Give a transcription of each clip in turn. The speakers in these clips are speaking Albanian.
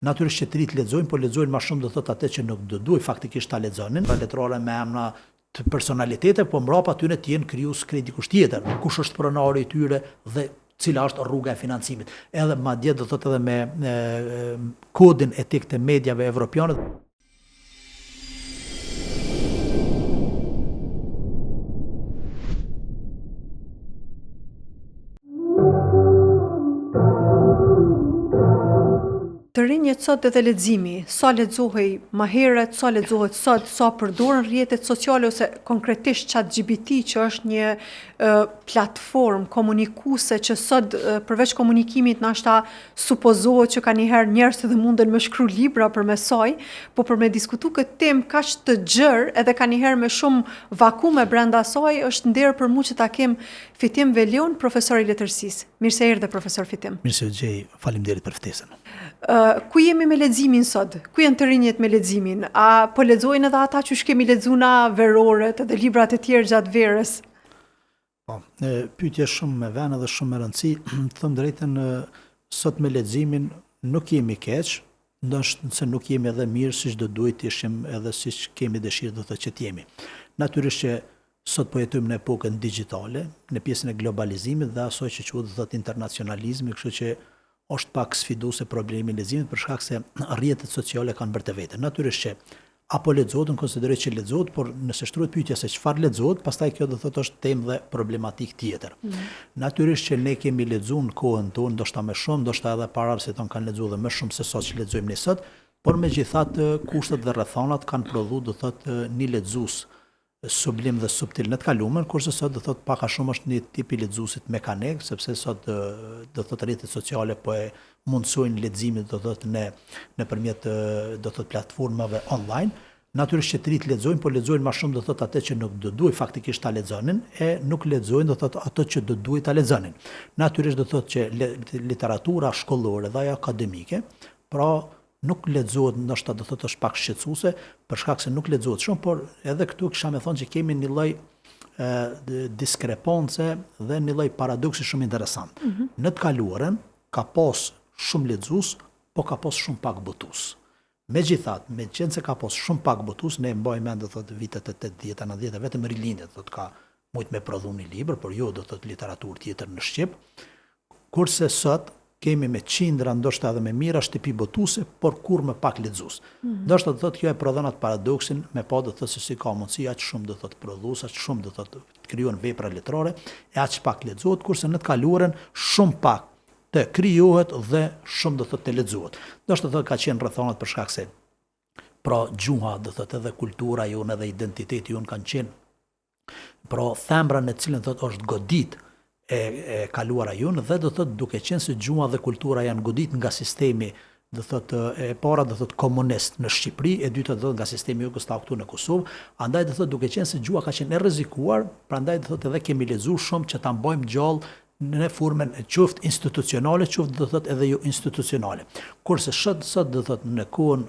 Natyrisht që të rinjtë lexojnë, por lexojnë ma shumë do thotë atë që nuk do duhej faktikisht ta lexonin, pra letrare me emra të personalitete, po mbrapa tyre të jenë krijues krejt dikush tjetër, kush është pronari i tyre dhe cila është rruga e financimit. Edhe madje do thotë edhe me e, kodin etik të mediave evropiane. Të rinjët sot edhe leximi, sa lexohej ma herët, sa lexohet sot, sa përdoren rrjetet sociale ose konkretisht ChatGPT që është një platformë komunikuese që sot përveç komunikimit nashta supozohet që kanjëherë njerëzit edhe munden me shkru libra përmes saj, po për me diskutu këtë temë kaq të gjerë edhe kanjëherë me shumë vakume brenda saj, është nder për mu që ta kem Fitim Veliun, profesor i letërsisë. Mirë se erdhe, profesor Fitim. Mirë se ju gjej, faleminderit për ftesën. Ku jemi me leximin sot? Ku janë të rinjët me leximin? A po lexojnë edhe ata që kemi lexu na veroret edhe librat e tjerë gjatë verës? Po, pyetje shumë me vend edhe shumë me rëndësi. Të them drejtën, sot me leximin nuk jemi keq, ndonëse nuk jemi edhe mirë siç do duhej të ishim edhe siç kemi dëshirë do thotë që të jemi. Natyrisht që sot po jetojmë në epokën digjitale, në pjesën e globalizimit dhe asaj që quhet do thotë internacionalizmi, kështu që Është pak sfiduese problemi i leximit për shkak se rrjetet sociale kanë bërë të vetën. Natyrisht që a po lexohet, unë konsideroj që lexohet, por nëse shtrohet pyetja se çfarë lexohet, pastaj kjo do thotë është temë dhe problematikë tjetër. Mm -hmm. Natyrisht që ne kemi lexuar në kohën tonë, ndoshta më shumë, ndoshta edhe paraardhësit tonë kanë lexuar dhe më shumë se sa që lexojmë ne sot, por megjithatë kushtet dhe rrethanat kanë prodhuar do thotë një lexues sublim dhe subtil në të kalumen, kurse sot do thotë pak a shumë është një tip i lexuesit mekanik, sepse sot do thotë rrjetet sociale po e mundësojnë leximin do thotë në nëpërmjet do thotë platformave online. Natyrisht që të rinjtë lexojnë, por lexojnë më shumë do thotë atë që nuk do duhej faktikisht ta lexonin e nuk lexojnë do thotë ato që do duhej ta lexonin. Natyrisht do thotë që literatura shkollore dhe ajo akademike, pra nuk lexohet ndoshta do thotë është pak shqetësuese për shkak se nuk lexohet shumë, por edhe këtu kisha me thonë që kemi një lloj diskrepance dhe një lloj paradoksi shumë interesant. Mm -hmm. Në të kaluarën ka pas shumë lexues, po ka pas shumë pak botues. Megjithatë, meqenëse ka pas shumë pak botues, ne mbajmë mend do thotë vitet e 80-ta, 90-ta vetëm Rilindja do thotë ka mujt me prodhu një libër, por jo do thotë literaturë tjetër në shqip. Kurse sot kemi me qindra, ndoshta edhe me mijëra shtëpi botuese, por kurrë më pak lexues. Ndoshta do thotë kjo e prodhon atë paradoksin me pa do thotë se si ka mundësi aq shumë do thotë prodhues, aq shumë do thotë të krijohen vepra letrare e aq pak lexohet, kurse në të kaluarën shumë pak të krijohet dhe shumë do thotë të lexohet. Ndoshta do thotë ka qenë rrethanat për shkak se pra gjuha do thotë edhe kultura jonë edhe identiteti jonë kanë qenë Pra thembra në të cilën thotë është godit e, e kaluara jonë dhe do thotë duke qenë se gjuha dhe kultura janë godit nga sistemi do thotë e para do thotë komunist në Shqipëri, e dyta do thotë nga sistemi jugosllav këtu në Kosovë, andaj do thotë duke qenë se gjuha ka qenë e rrezikuar, prandaj do thotë edhe kemi lexuar shumë që ta mbajmë gjallë në formën qoftë institucionale, qoftë do thotë edhe jo institucionale. Kurse sot sot do thotë në kohën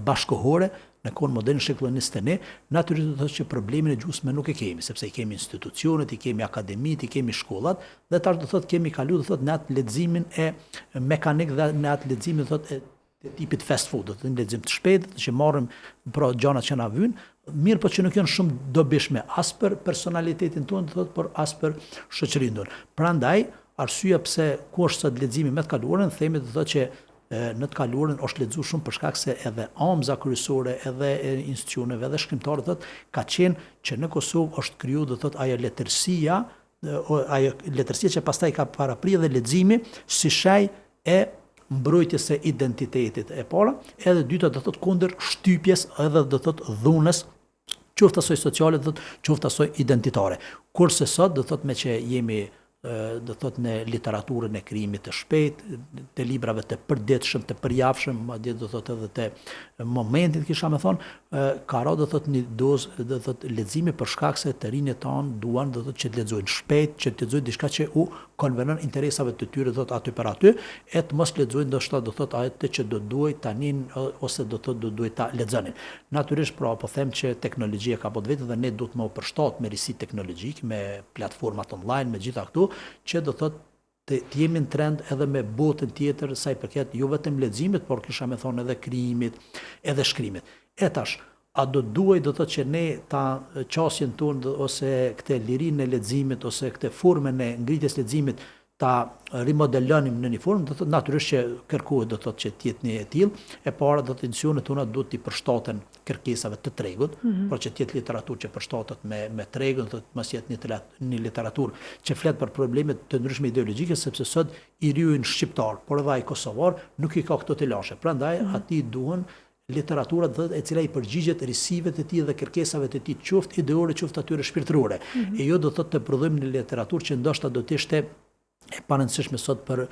bashkëkohore, në kohën moderne shekullin 21, natyrisht do të thotë që problemin e gjuhës më nuk e kemi, sepse i kemi institucionet, i kemi akademitë, i kemi shkollat dhe tash do thotë kemi kalu do thotë në atë leximin e mekanik dhe në atë leximin do thotë e të tipit fast food, do të thotë lexim të shpejtë, që marrim pra gjëra që na vynë, mirë po që nuk janë shumë dobishme as për personalitetin tonë, do thotë, por as për shoqërinë tonë. Prandaj, arsyeja pse ku është sot leximi me të kaluarën, themi do thotë që Në të kaluarën është lexu shumë për shkak se edhe amza kryesore edhe e institucioneve edhe shkrimtarët thotë ka qenë që në Kosovë është kriju do thotë ajo letërsia ajo letërsia që pastaj ka parapri edhe leximi si shenjë e mbrojtjes së identitetit e para, edhe dyta do thotë kundër shtypjes edhe do thotë dhunës qoftë asaj sociale do thotë qoftë asaj identitare. Kurse sot do thotë me që jemi do thotë në literaturën e krijimit të shpejtë, të librave të përditshëm, të përjavshëm, madje do thotë edhe të momentit kisha me thonë, ka ra do thotë një dozë do thotë leximi për shkak se të rinjët tanë duan do thotë që të lexojnë shpejt, që të lexojnë diçka që u konvenon interesave të tyre do thotë aty për aty, e të mos lexojnë ndoshta do thotë atë që do duhej ta nin ose do thotë do duhej ta lexonin. Natyrisht pra po them që teknologjia ka bo të vetën dhe ne duhet me u përshtat me risitë teknologjike, me platformat online, me gjitha këto, që do thotë. Të të jemi në trend edhe me botën tjetër sa i përket jo vetëm leximit, por kisha me thonë edhe krijimit, edhe shkrimit. E tash, a do të duhej do të thotë që ne ta qasjen tonë ose këtë lirinë e leximit ose këtë formën e ngritjes leximit ta rimodelonim në një formë, do të thotë natyrisht që kërkohet do të thotë që të jetë një e tillë. E para do të institucionet tona duhet t'i përshtaten kërkesave të tregut, mm -hmm. por që të jetë literaturë që përshtatet me me tregun, do të mos jetë një një literaturë që flet për probleme të ndryshme ideologjike, sepse sot i riu ynë shqiptar, por edhe ai kosovar nuk i ka këto telashe. Prandaj mm -hmm. atij duhen literatura do e cila i përgjigjet risive të tij dhe kërkesave të tij, qoftë ideore, qoftë atyre shpirtërore. Mm -hmm. E jo do të thotë të prodhojmë një literaturë që ndoshta do të ishte e parëndësishme sot për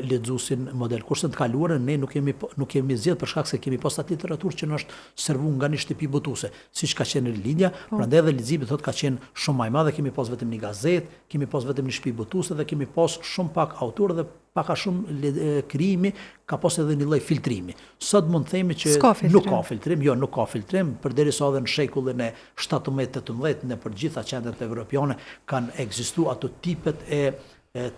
lexuesin model. Kurse në të kaluarën ne nuk kemi nuk kemi zgjedh për shkak se kemi pas atë literaturë që na është servu nga një shtëpi botuese, siç ka qenë Rilindja, po. prandaj edhe leximi thotë ka qenë shumë më i madh, kemi pas vetëm një gazetë, kemi pas vetëm një shtëpi botuese dhe kemi pas shumë pak autorë dhe pak a shumë krijimi ka pas edhe një lloj filtrimi. Sot mund të themi që nuk ka filtrim, jo nuk ka filtrim, përderisa edhe në shekullin e 17-18 nëpër gjitha qendrat evropiane kanë ekzistuar ato tipet e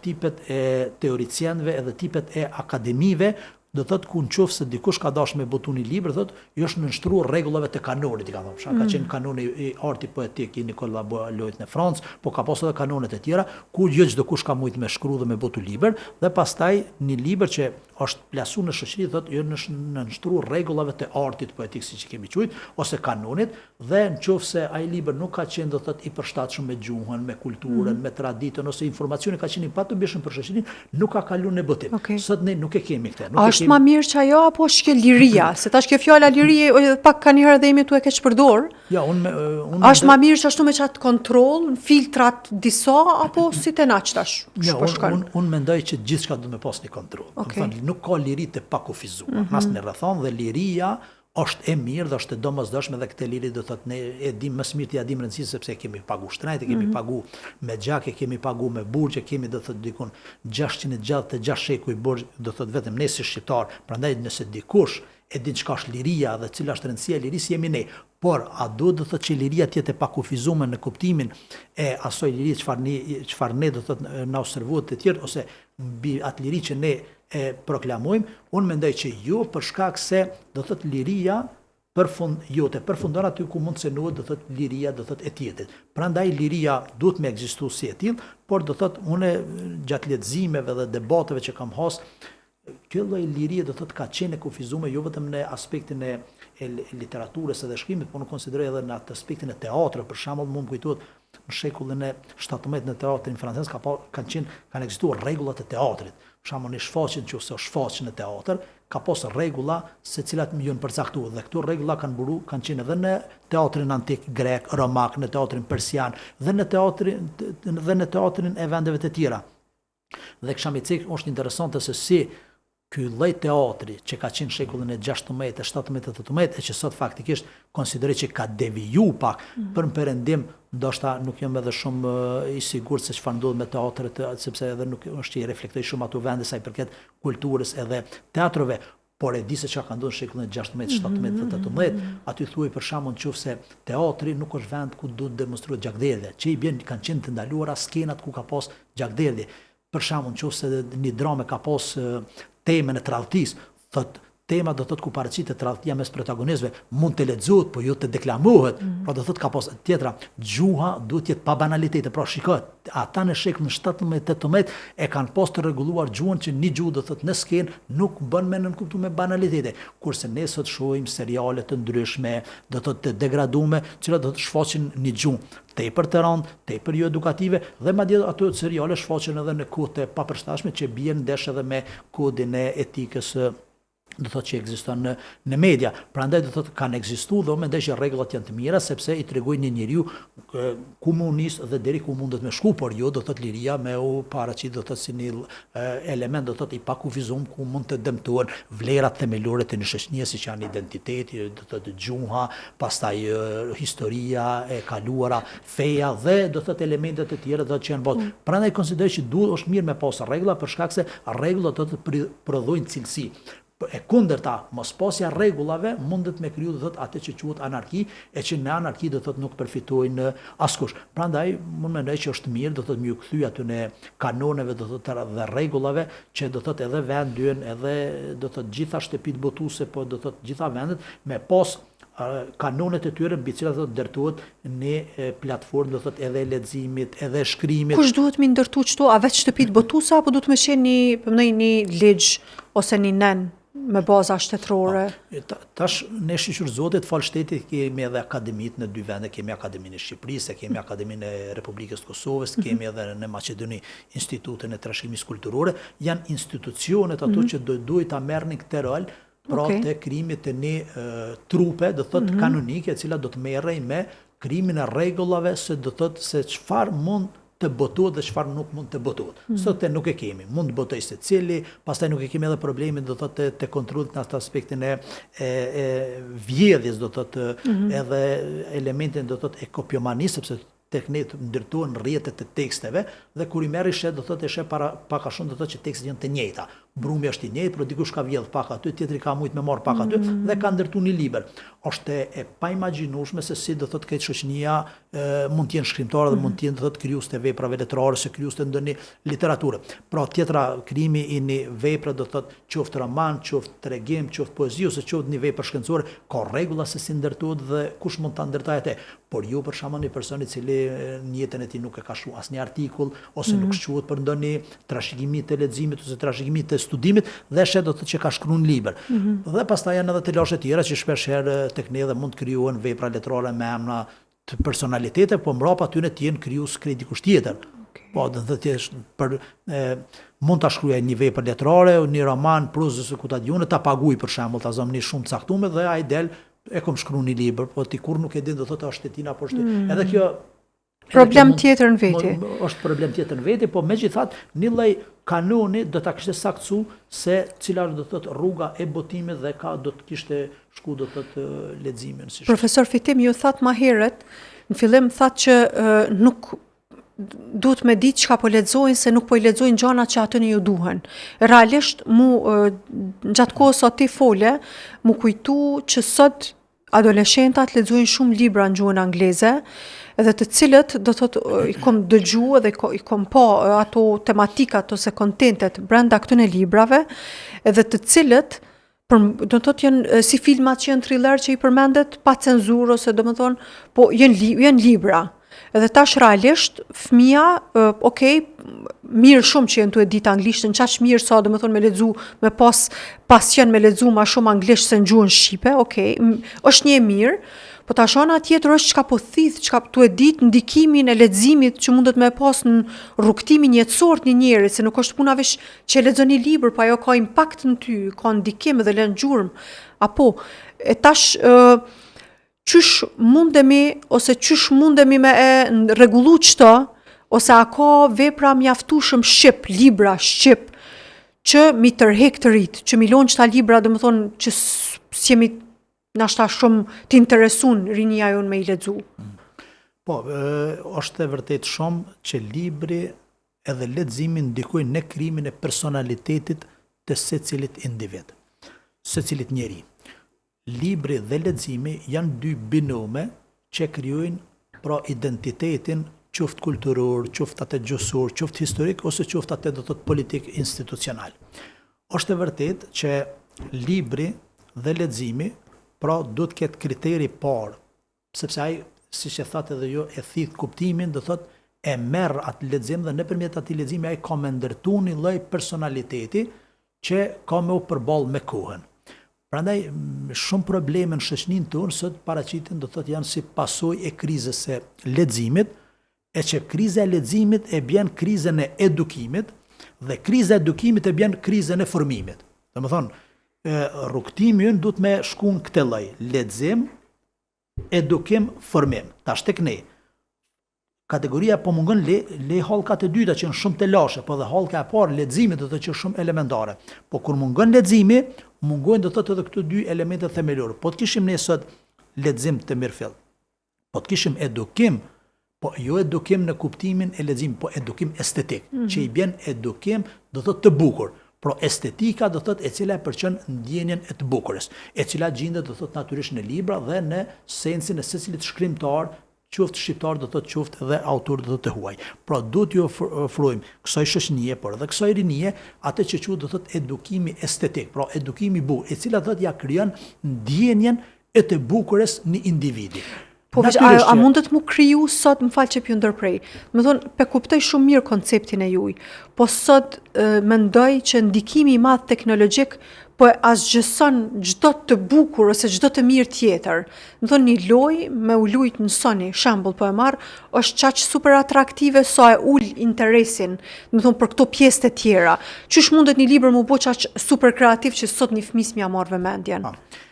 tipet e teoricienëve edhe tipet e akademive, do thotë ku në qoftë se dikush ka dashur me botu një libër, thotë, i është nënshtruar rregullave të kanonit, i ka thonë, mm. ka qenë kanoni i arti poetik i Nicolas Boileau në Francë, po ka pasur edhe kanonet e tjera, ku jo çdokush ka mujt me shkru dhe me botu libër, dhe pastaj një libër që është plasu në shoqëri, thotë, i është nënshtruar rregullave të artit poetik siç i kemi quajt, ose kanonit, Dhe në qoftë se ai libër nuk ka qenë do të thotë i përshtatshëm me gjuhën, me kulturën, mm -hmm. me traditën ose informacioni ka qenë i padobishëm për shoqërinë, nuk ka kaluar në botim. Okay. Sot ne nuk e kemi këtë. Nuk A është kemi... ma mirë që ajo apo është kjo liria? Se tash kjo fjala liri edhe pak kanjëherë dhe jemi tu e keqpërdor. Ja, unë unë A është ma mirë që ashtu me qatë kontroll, filtrat disa apo si të na tash? Ja, unë un, un mendoj që gjithçka duhet me pas një kontroll. Okay. Thënë, nuk ka liri të pakufizuar. Mm -hmm. Në asnjë rrethanë dhe liria është e mirë dhe është e domosdoshme dhe këtë liri do thotë ne e dim më së miri ja dim rëndësinë sepse e kemi pagu shtrejt, e kemi mm -hmm. pagu me gjak, e kemi pagu me burgje, kemi do thotë dikun 666 shekuj burgj, do thotë vetëm ne si shqiptar. Prandaj nëse dikush e din çka është liria dhe cila është rëndësia e lirisë jemi ne. Por a duhet do thotë që liria të jetë e pakufizuar në kuptimin e asaj lirie çfarë ne çfarë ne do thotë na servohet të tjerë ose mbi atë liri që ne e proklamojmë, unë mendoj që jo për shkak se do thotë liria përfund jote përfundon aty ku mund të cenohet do thotë liria do thotë e tjetrit. Prandaj liria duhet me ekzistu si e tillë, por do thotë unë gjatë leximeve dhe debateve që kam has, kjo lloj lirie do thotë ka qenë e kufizuar jo vetëm në aspektin e, e literaturës edhe shkrimit, por unë konsideroj edhe në atë aspektin e teatrit, për shembull, mua më kujtohet në shekullin e 17 në teatrin francez ka pa, kanë qenë kanë ekzistuar rregullat e teatrit. Për shembull, një shfaqje që ose shfaq në teatër, ka pas rregulla se cilat janë përcaktuar dhe këto rregulla kanë buru, kanë qenë edhe në teatrin antik grek, romak, në teatrin persian dhe në teatrin dhe në teatrin e vendeve të tjera. Dhe kisha me cek, është interesante se si ky lloj teatri që ka qenë shekullin e 16, 17, 18 e që sot faktikisht konsideroj që ka deviju pak mm -hmm. për në perëndim, ndoshta nuk jam edhe shumë i sigurt se çfarë ndodh me teatret, sepse edhe nuk është që i reflektoj shumë ato vende sa i përket kulturës edhe teatrove, por e di se çka ka ndodhur në shekullin e 16, 17 dhe 18, aty thuaj për shembull nëse teatri nuk është vend ku duhet demonstrohet gjakderdhja, që i bjen kanë qenë të ndaluara skenat ku ka pas gjakderdhje. Për shembull, nëse një dramë ka pas temën e tradhtisë, thot tema do thotë ku paraqitet tradhtia mes protagonistëve, mund të lexohet, po jo të deklamohet. Mm -hmm. Pra do thotë ka pas tjetra, gjuha duhet të jetë pa banalitete. Pra shiko, ata në shekullin 17-18 e kanë pas të rregulluar gjuhën që një gjuhë do thotë në skenë nuk bën me nënkuptu me banalitete. Kurse ne sot shohim seriale të ndryshme, do thotë të degradume, të cilat do të shfaqin një gjuhë tepër të rëndë, tepër jo edukative dhe madje ato seriale shfaqen edhe në kohë të papërshtatshme që bien ndesh edhe me kodin e etikës do thotë që ekziston në në media. Prandaj do thotë kanë ekzistuar dhe unë mendoj që rregullat janë të mira sepse i tregojnë një njeriu ku mu nis dhe deri ku mundet me shku, por jo do thotë liria me u paraqit do thotë si një element do thotë i pakufizum ku mund të dëmtohen vlerat themelore të një shoqërie siç janë identiteti, do thotë gjuha, pastaj historia e kaluara, feja dhe do thotë elemente të tjera do thotë që janë botë. Mm. Prandaj konsideroj që duhet është mirë me pas rregulla për shkak se rregullat do të prodhojnë cilësi. E kundërta, mospasja e rregullave mundet me kriju do thotë atë që quhet anarki, e që në anarki do thotë nuk përfitojnë askush. Prandaj unë mendoj që është mirë do thotë me iu kthy atyne kanoneve do thotë dhe rregullave që do thotë edhe vendi ynë edhe do thotë gjitha shtëpitë botuese po do thotë gjitha vendet me pas kanonet e tyre mbi të cilat do të ndërtohet një platformë do thotë edhe e leximit, edhe e shkrimit. Kush duhet mi ndërtu qëto, a vetë shtëpitë botuese apo duhet me qenë një, po mendoj një ligj ose një nen me baza shtetërore? Po, tash ne shyqyr Zotit, falë shtetit kemi edhe akademitë në dy vende, kemi Akademinë e Shqipërisë, kemi Akademinë e Republikës të Kosovës, mhm. kemi edhe në Maqedoni Institutin e Trashëgimisë Kulturore, janë institucionet ato mm -hmm. që do duhet ta merrnin këtë rol pra okay. të krijimit të një trupe, do thotë mm -hmm. kanonike, e cila do të merrej me krijimin e rregullave se do thotë se çfarë mund të botohet dhe çfarë nuk mund të botohet. Mm -hmm. Sot nuk e kemi, mund të botojë secili, pastaj nuk e kemi edhe problemin do thotë të, të kontrollit në atë aspektin e e, e vjedhjes do thotë mm -hmm. edhe elementin do thotë e kopjomanisë sepse tek ne ndërtohen rrjete të teksteve dhe kur i merr i sheh do thotë e sheh para pak a shumë do thotë që tekstet janë të njëjta. Brumi është i njëjtë, por dikush ka vjedh pak aty, tjetri ka mujt me marr pak aty mm. dhe ka ndërtu një libër. Është e paimagjinueshme se si do thotë krejt shoqënia mund të jenë shkrimtarë dhe mm. mund të jenë do thotë krijues të veprave letrare ose krijues të ndonjë literature. Pra tjetra krijimi i një vepre do thotë qoftë roman, qoftë tregim, qoftë poezi ose qoftë një vepër shkencore, ka rregulla se si ndërtohet dhe kush mund ta ndërtojë atë. Por ju për shembull një person i cili në jetën e tij nuk e ka shkruar asnjë artikull ose nuk mhm. shquhet për ndonjë trashëgimi të leximit ose trashëgimi të studimit dhe sheh do të thotë që ka shkruar një libër. Mm -hmm. Dhe pastaj janë edhe telashe të tjera që shpesh herë tek ne dhe mund të krijohen vepra letrare me emra të personalitete, po mbrapa atyre të jenë krijues krejt dikush tjetër. Okay. Po, do të thotë për e, mund ta shkruaj një vepër letrare, një roman, prozë ose ku ta di unë, ta paguaj për shembull, ta zëmë një shumë të caktuar dhe ai del e kom shkru një libër, po ti kurrë nuk e din do thotë është e tina apo është. Mm. Edhe kjo problem tjetër në veti. Është problem tjetër në veti, po megjithatë një lloj kanuni do ta kishte saktësu se cila është do të thotë rruga e botimit dhe ka do të kishte shku do të thotë leximin si. Profesor Fitim ju thatë ma herët, në fillim thatë që nuk duhet me ditë çka po lexojnë se nuk po i lexojnë gjanat që atyne ju duhen. Realisht mu gjatë kohës sa ti fole, m'u kujtu që sot adoleshentat lexojnë shumë libra në gjuhën angleze, edhe të cilët do thotë i kom dëgju edhe i kom pa ato tematikat ose kontentet brenda këtyne librave, edhe të cilët për, do të thotë janë si filma që janë thriller që i përmendet pa cenzurë ose do të thonë, po janë li, janë libra. Edhe tash realisht fëmija, ok, mirë shumë që janë tu e ditë anglishtën, qaq mirë sa do të thonë me lexu, me pas pasion me lexu ma shumë anglisht se në gjuhën shqipe, ok, është një e mirë, po tash ana tjetër është çka po thith, çka tu e ditë ndikimin e leximit që mundet me pas në rrugëtimin jetësor të një njeri, se nuk është puna veç Që e lexon një libër, po ajo ka impakt në ty, ka ndikim dhe lën gjurmë. Apo, e tash, ë, qysh mundemi, ose qysh mundemi me e rregullu qëto, ose a ka vepra mjaftueshëm shqip, libra shqip, që mi tërhek të ritë, që mi lonë qëta libra, domethonë, që s'jemi nashta shumë të interesun rinia jonë me i lexu. Po, është e vërtetë shumë që libri edhe leximi ndikojnë në krijimin e personalitetit të secilit individ, secilit njeri. Libri dhe leximi janë dy binome që krijojnë pra identitetin qoftë kulturor, qoftë atë gjuhësor, qoftë historik ose qoftë atë do të thotë politik institucional. Është e vërtetë që libri dhe leximi pra duhet të ketë kriteri i parë sepse ai, siç e thatë edhe ju, e thith kuptimin, do thotë e merr atë lexim dhe nëpërmjet atij leximi ai ka me ndërtu një lloj personaliteti që ka me u përball me kohën. Prandaj shumë probleme në shoqëninë tonë sot paraqiten, do thotë janë si pasojë e krizës së leximit, e që kriza e leximit e bjen krizën e edukimit dhe kriza e edukimit e bjen krizën e formimit. Domethënë, rrugëtimi ynë duhet me shku në këtë lloj, lexim, edukim, formim. Tash tek ne, kategoria po mungon le, le hallkat e dyta që janë shumë telashe, po edhe hallka e parë leximi do të thotë që është shumë elementare. Po kur mungon leximi, mungojnë do të thotë edhe këto dy elemente themelore. Po të kishim ne sot lexim të mirëfilltë, Po të kishim edukim, po jo edukim në kuptimin e leximit, po edukim estetik, mm -hmm. që i bjen edukim do thotë të bukur. Pra estetika do thotë e cila e përçon ndjenjën e të bukurës, e cila gjindet do thotë natyrisht në libra dhe në sensin e secilit shkrimtar, qoftë shqiptar do thotë qoftë edhe autor do thotë të huaj. Pra duhet t'ju ofrojmë kësaj shoqënie, por edhe kësaj rinie, atë që quhet do thotë edukimi estetik, pra edukimi i bukur, e cila do thotë ja krijon ndjenjën e të bukurës një individi. Po veç, a, a mundet mu kriju sot, më fal që p'ju ndërprej, me thonë, pe kuptoj shumë mirë konceptin e juj, po sot e, mendoj që ndikimi i madh teknologjik po e asgjëson çdo të bukur ose çdo të mirë tjetër. Me thonë, një lojë me u lujt në Sony, shembull po e marr, është qaq super atraktive sa e ul interesin, me thonë, për këto pjesë të tjera. Qysh mundet një libër mu bo qaq super kreativ që sot një fëmijë s'mja marr vëmendjen?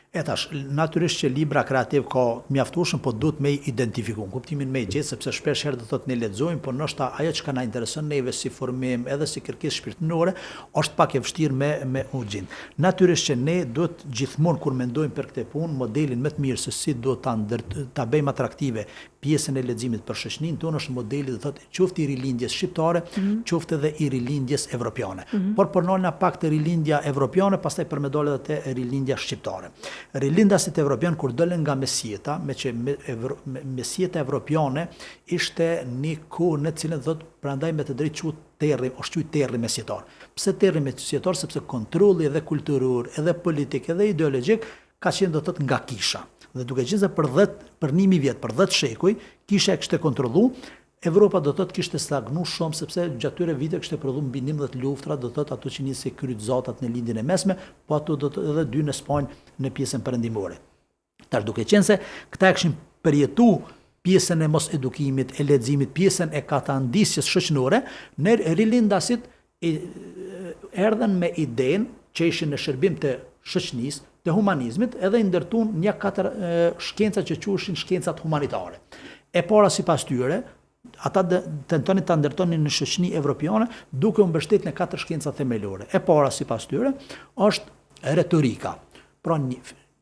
E tash, natyrisht që libra kreativ ka mjaftueshëm, po duhet me i identifiku, në kuptimin me i gjetë, sepse shpesh herë do thotë ne lexojmë, po ndoshta ajo çka na intereson neve si formim, edhe si kërkesë shpirtërore, është pak e vështirë me me u gjind. Natyrisht që ne duhet gjithmonë kur mendojmë për këtë punë, modelin më të mirë se si duhet ta ndërt ta bëjmë atraktive pjesën e leximit për shoqëninë tonë është modeli do thotë qoftë i rilindjes shqiptare, mm -hmm. qoftë edhe i rilindjes evropiane. Mm -hmm. Por po nalna pak te rilindja evropiane, pastaj për me dalë edhe te rilindja shqiptare. Rilindasit evropian kur dolën nga mesjeta, meqë me, evro, me, mesjeta evropiane ishte një kohë në cilën thotë prandaj me të drejtë quhet terri, është quajt terri mesjetar. Pse terri mesjetar? Sepse kontrolli edhe kulturor, edhe politik, edhe ideologjik ka qenë do të thotë nga kisha. Dhe duke qenë se për 10 për 1000 vjet, për 10 shekuj, kisha e kishte kontrollu, Evropa do të thotë kishte stagnu shumë sepse gjatë tyre viteve kishte prodhu mbi 11 luftra, do të thotë ato që njihen si kryqëzatat në Lindjen e Mesme, po ato do të edhe dy në Spanjë në pjesën perëndimore. Tash duke qenë se këta e kishin përjetu pjesën e mos edukimit, e leximit, pjesën e katandisjes shoqënore, në rilindasit i erdhën me idenë që ishin në shërbim të shoqënisë, të humanizmit, edhe i ndërtun një katër shkenca që quheshin shkencat humanitare. E para sipas tyre, ata tentonin ta ndërtonin në shoqëni evropiane duke u mbështet në katër shkenca themelore. E para sipas tyre është retorika. Pra një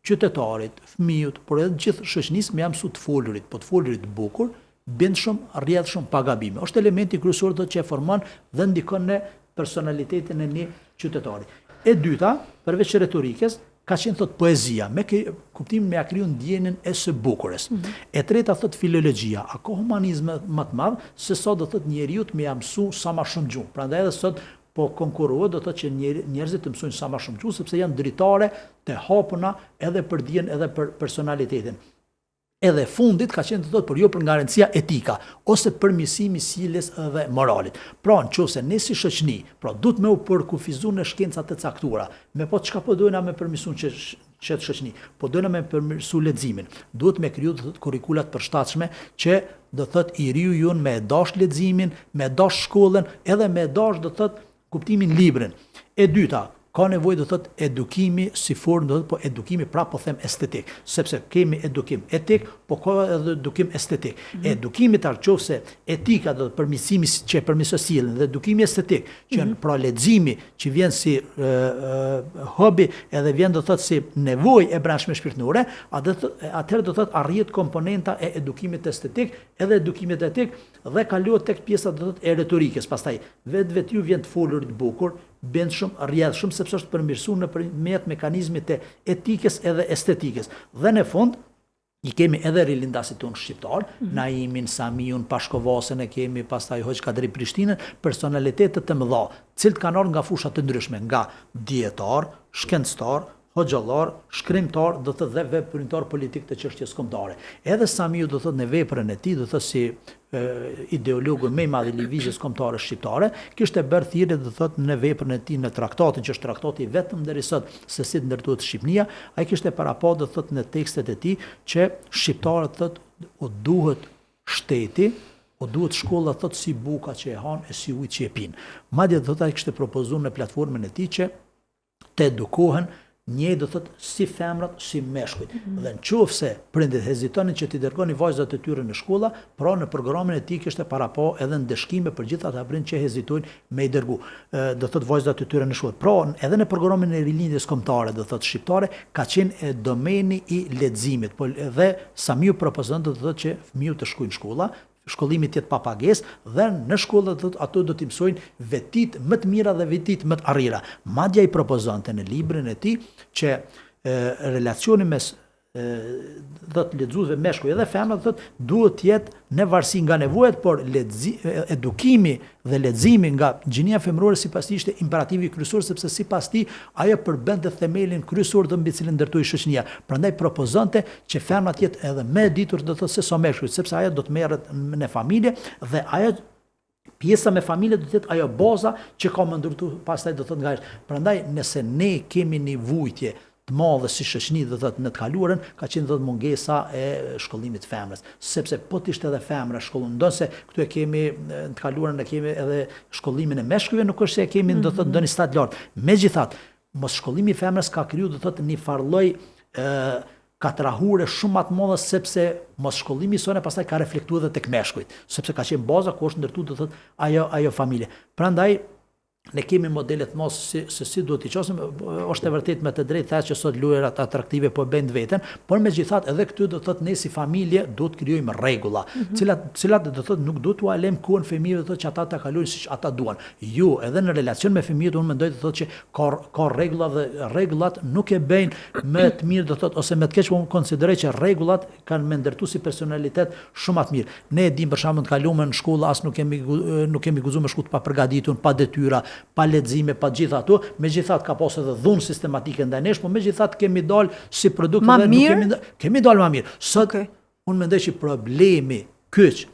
qytetarit, fëmijut, por edhe gjithë shoqënisë me ja mësu të folurit, po të folurit bukur, bindshëm, rrjedhshëm, pa gabime. Është elementi kryesor do që e formon dhe ndikon në personalitetin e një qytetari. E dyta, përveç retorikës, ka qenë thot poezia, me kuptimin me ja kriju ndjenjën e së bukurës. Mm -hmm. E treta thot filologjia, a ka humanizëm më të madh se sa do thot njeriut me ja mësu sa më shumë gjuhë. Prandaj edhe sot po konkurrohet do thotë që njerëzit të mësojnë sa më shumë gjuhë sepse janë dritare të hapura edhe për dijen edhe për personalitetin. Edhe fundit ka qenë do thotë por jo për nga rëndësia etika ose përmirësimi i sjelljes dhe moralit. Pra në qoftë se ne si shoqëni, pra duhet me u përkufizu në shkenca të caktuara, me po çka po dojna me përmirësu në qët shoqëni, po dojna me përmirësu leximin, duhet me kriju do thotë kurrikula të përshtatshme që do thotë i riu jonë me e dash leximin, me e dash shkollën, edhe me e dash do thotë kuptimin librin. E dyta, ka nevojë do thotë edukimi si formë do thotë po edukimi prapë po them estetik, sepse kemi edukim etik, po ka edhe edukim estetik. Mm -hmm. Edukimi tash qoftë se etika do të përmirësimi që e përmirëson sjelljen dhe edukimi estetik, që mm -hmm. pra leximi që vjen si e, e, hobi edhe vjen do thotë si nevojë e brendshme shpirtërore, atëherë do thotë arrihet komponenta e edukimit estetik edhe edukimit etik dhe kalohet tek pjesa do thotë e retorikës. Pastaj vetvetiu vjen të folurit bukur, bindshëm, rrjedhshëm sepse është përmirësuar nëpërmjet mekanizmit të etikës edhe estetikës. Dhe në fund i kemi edhe rilindasit tonë shqiptar, mm -hmm. Naimin, Samiun, Pashko Vasën e kemi, pastaj Hoxhë Kadri Prishtinën, personalitete të mëdha, të cilët kanë ardhur nga fusha të ndryshme, nga dijetar, shkencëtar, hoxhallar, shkrimtar, do të thotë dhe veprimtar politik të çështjes kombëtare. Edhe Samiu do të thotë në veprën e tij, do të thotë si e, ideologu më i madh i lëvizjes kombëtare shqiptare, kishte bërë thirrje do të thotë në veprën e tij në traktatin që është traktati i vetëm deri sot se si të ndërtohet Shqipënia, ai kishte parapa do të thotë në tekstet e tij që shqiptarët thotë u duhet shteti, u duhet shkolla thotë si buka që e hanë e si ujë që e pinë. Madje do thotë ai kishte propozuar në platformën e tij që të edukohen njëjtë do thotë si femrat si meshkujt. Mm -hmm. Dhe në qoftë se prindit hezitonin që t'i dërgonin vajzat e tyre në shkolla, pra në programin e tij kishte parapa edhe ndëshkime për gjithë ata prind që hezitojnë me i dërgu, do thotë vajzat e tyre në shkollë. Pra, edhe në programin e rilindjes kombëtare, do thotë shqiptare, ka qenë e domeni i leximit, po edhe Samiu propozon do të thotë që fëmiu të shkojë në shkolla, Shkollimi të jetë pa pagesë dhe në shkolla do thotë ato do t'i mësojnë vetitë më të mira dhe vetitë më të arrira. Madje ai propozonte në librin e tij që relacioni mes thotë lexuesve meshkuj edhe femra do thotë duhet të jetë në varësi nga nevojat, por lexi, edukimi dhe leximi nga gjinia femërore sipas tij ishte imperativi kryesor sepse sipas tij ajo përbënte themelin kryesor dhe mbi cilin ndërtohej shoqëria. Prandaj propozonte që femra të jetë edhe më e ditur do thotë se sa meshkujt, sepse ajo do të merret në familje dhe ajo pjesa me familje do të jetë ajo baza që ka me ndërtu pastaj do thotë nga jashtë. Prandaj nëse ne kemi një vujtje të madhe si shoqëni do thotë në të kaluarën ka qenë do thotë mungesa e shkollimit të femrës, sepse po të ishte edhe femra shkolluar, ndonëse këtu e kemi në të kaluarën e kemi edhe shkollimin e meshkujve nuk është se e kemi do thotë ndonjë stad lart. Megjithatë, mos shkollimi i femrës ka kriju do thotë një farë lloj ë katrahure shumë ma të madhe sepse mos shkollimi i saj pastaj ka reflektuar edhe tek meshkujt, sepse ka qenë baza ku është ndërtuar do thotë ajo ajo familje. Prandaj ne kemi modele të mos si, se si duhet t'i qasim, është e vërtetë me të drejtë tha që sot lojërat atraktive po bëjnë të veten, por megjithatë edhe këtu do të thotë ne si familje duhet të krijojmë rregulla, mm -hmm. cilat cilat do të thotë nuk duhet t'ua lëmë kohën fëmijëve do të thotë që ata ta kalojnë siç ata duan. Ju edhe në relacion me fëmijët unë mendoj të thotë që ka ka rregulla dhe rregullat nuk e bëjnë më të mirë do të thotë ose më të keq, por unë konsideroj që rregullat kanë me ndërtu si personalitet shumë më të mirë. Ne e dimë për shembull në të kaluarën në shkollë as nuk kemi nuk kemi guxuar me shku të papërgatitun, pa detyra, pa lexime, pa gjitha ato, megjithatë ka pas edhe dhunë sistematike ndaj nesh, por megjithatë kemi dalë si produkt ma dhe nuk kemi kemi dalë më mirë. Sot okay. unë mendoj që problemi kyç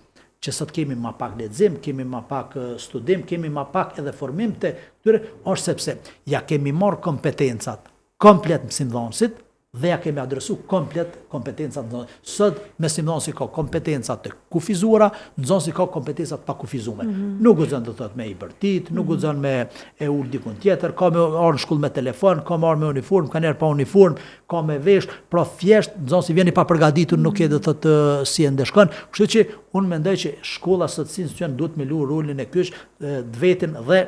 që sot kemi ma pak lexim, kemi ma pak studim, kemi ma pak edhe formim të këtyre, është sepse ja kemi marrë kompetencat komplet mësimdhënësit, dhe ja kemi adresu komplet kompetencat nxënësit. Sot mësimdhënësi ka kompetenca të kufizuara, nxënësi ka kompetenca të pakufizuara. Mm -hmm. Nuk guxon do thotë me i bërtit, nuk mm -hmm. guxon me e ul dikun tjetër, ka me ardhë në shkollë me telefon, ka me ardhë me uniform, ka njerë pa uniform, ka me vesh, pra thjesht nxënësi vjen i papërgatitur, nuk e do thotë si e ndëshkon. Kështu që unë mendoj që shkolla sot si institucion duhet me lu rolin e kyç të vetin dhe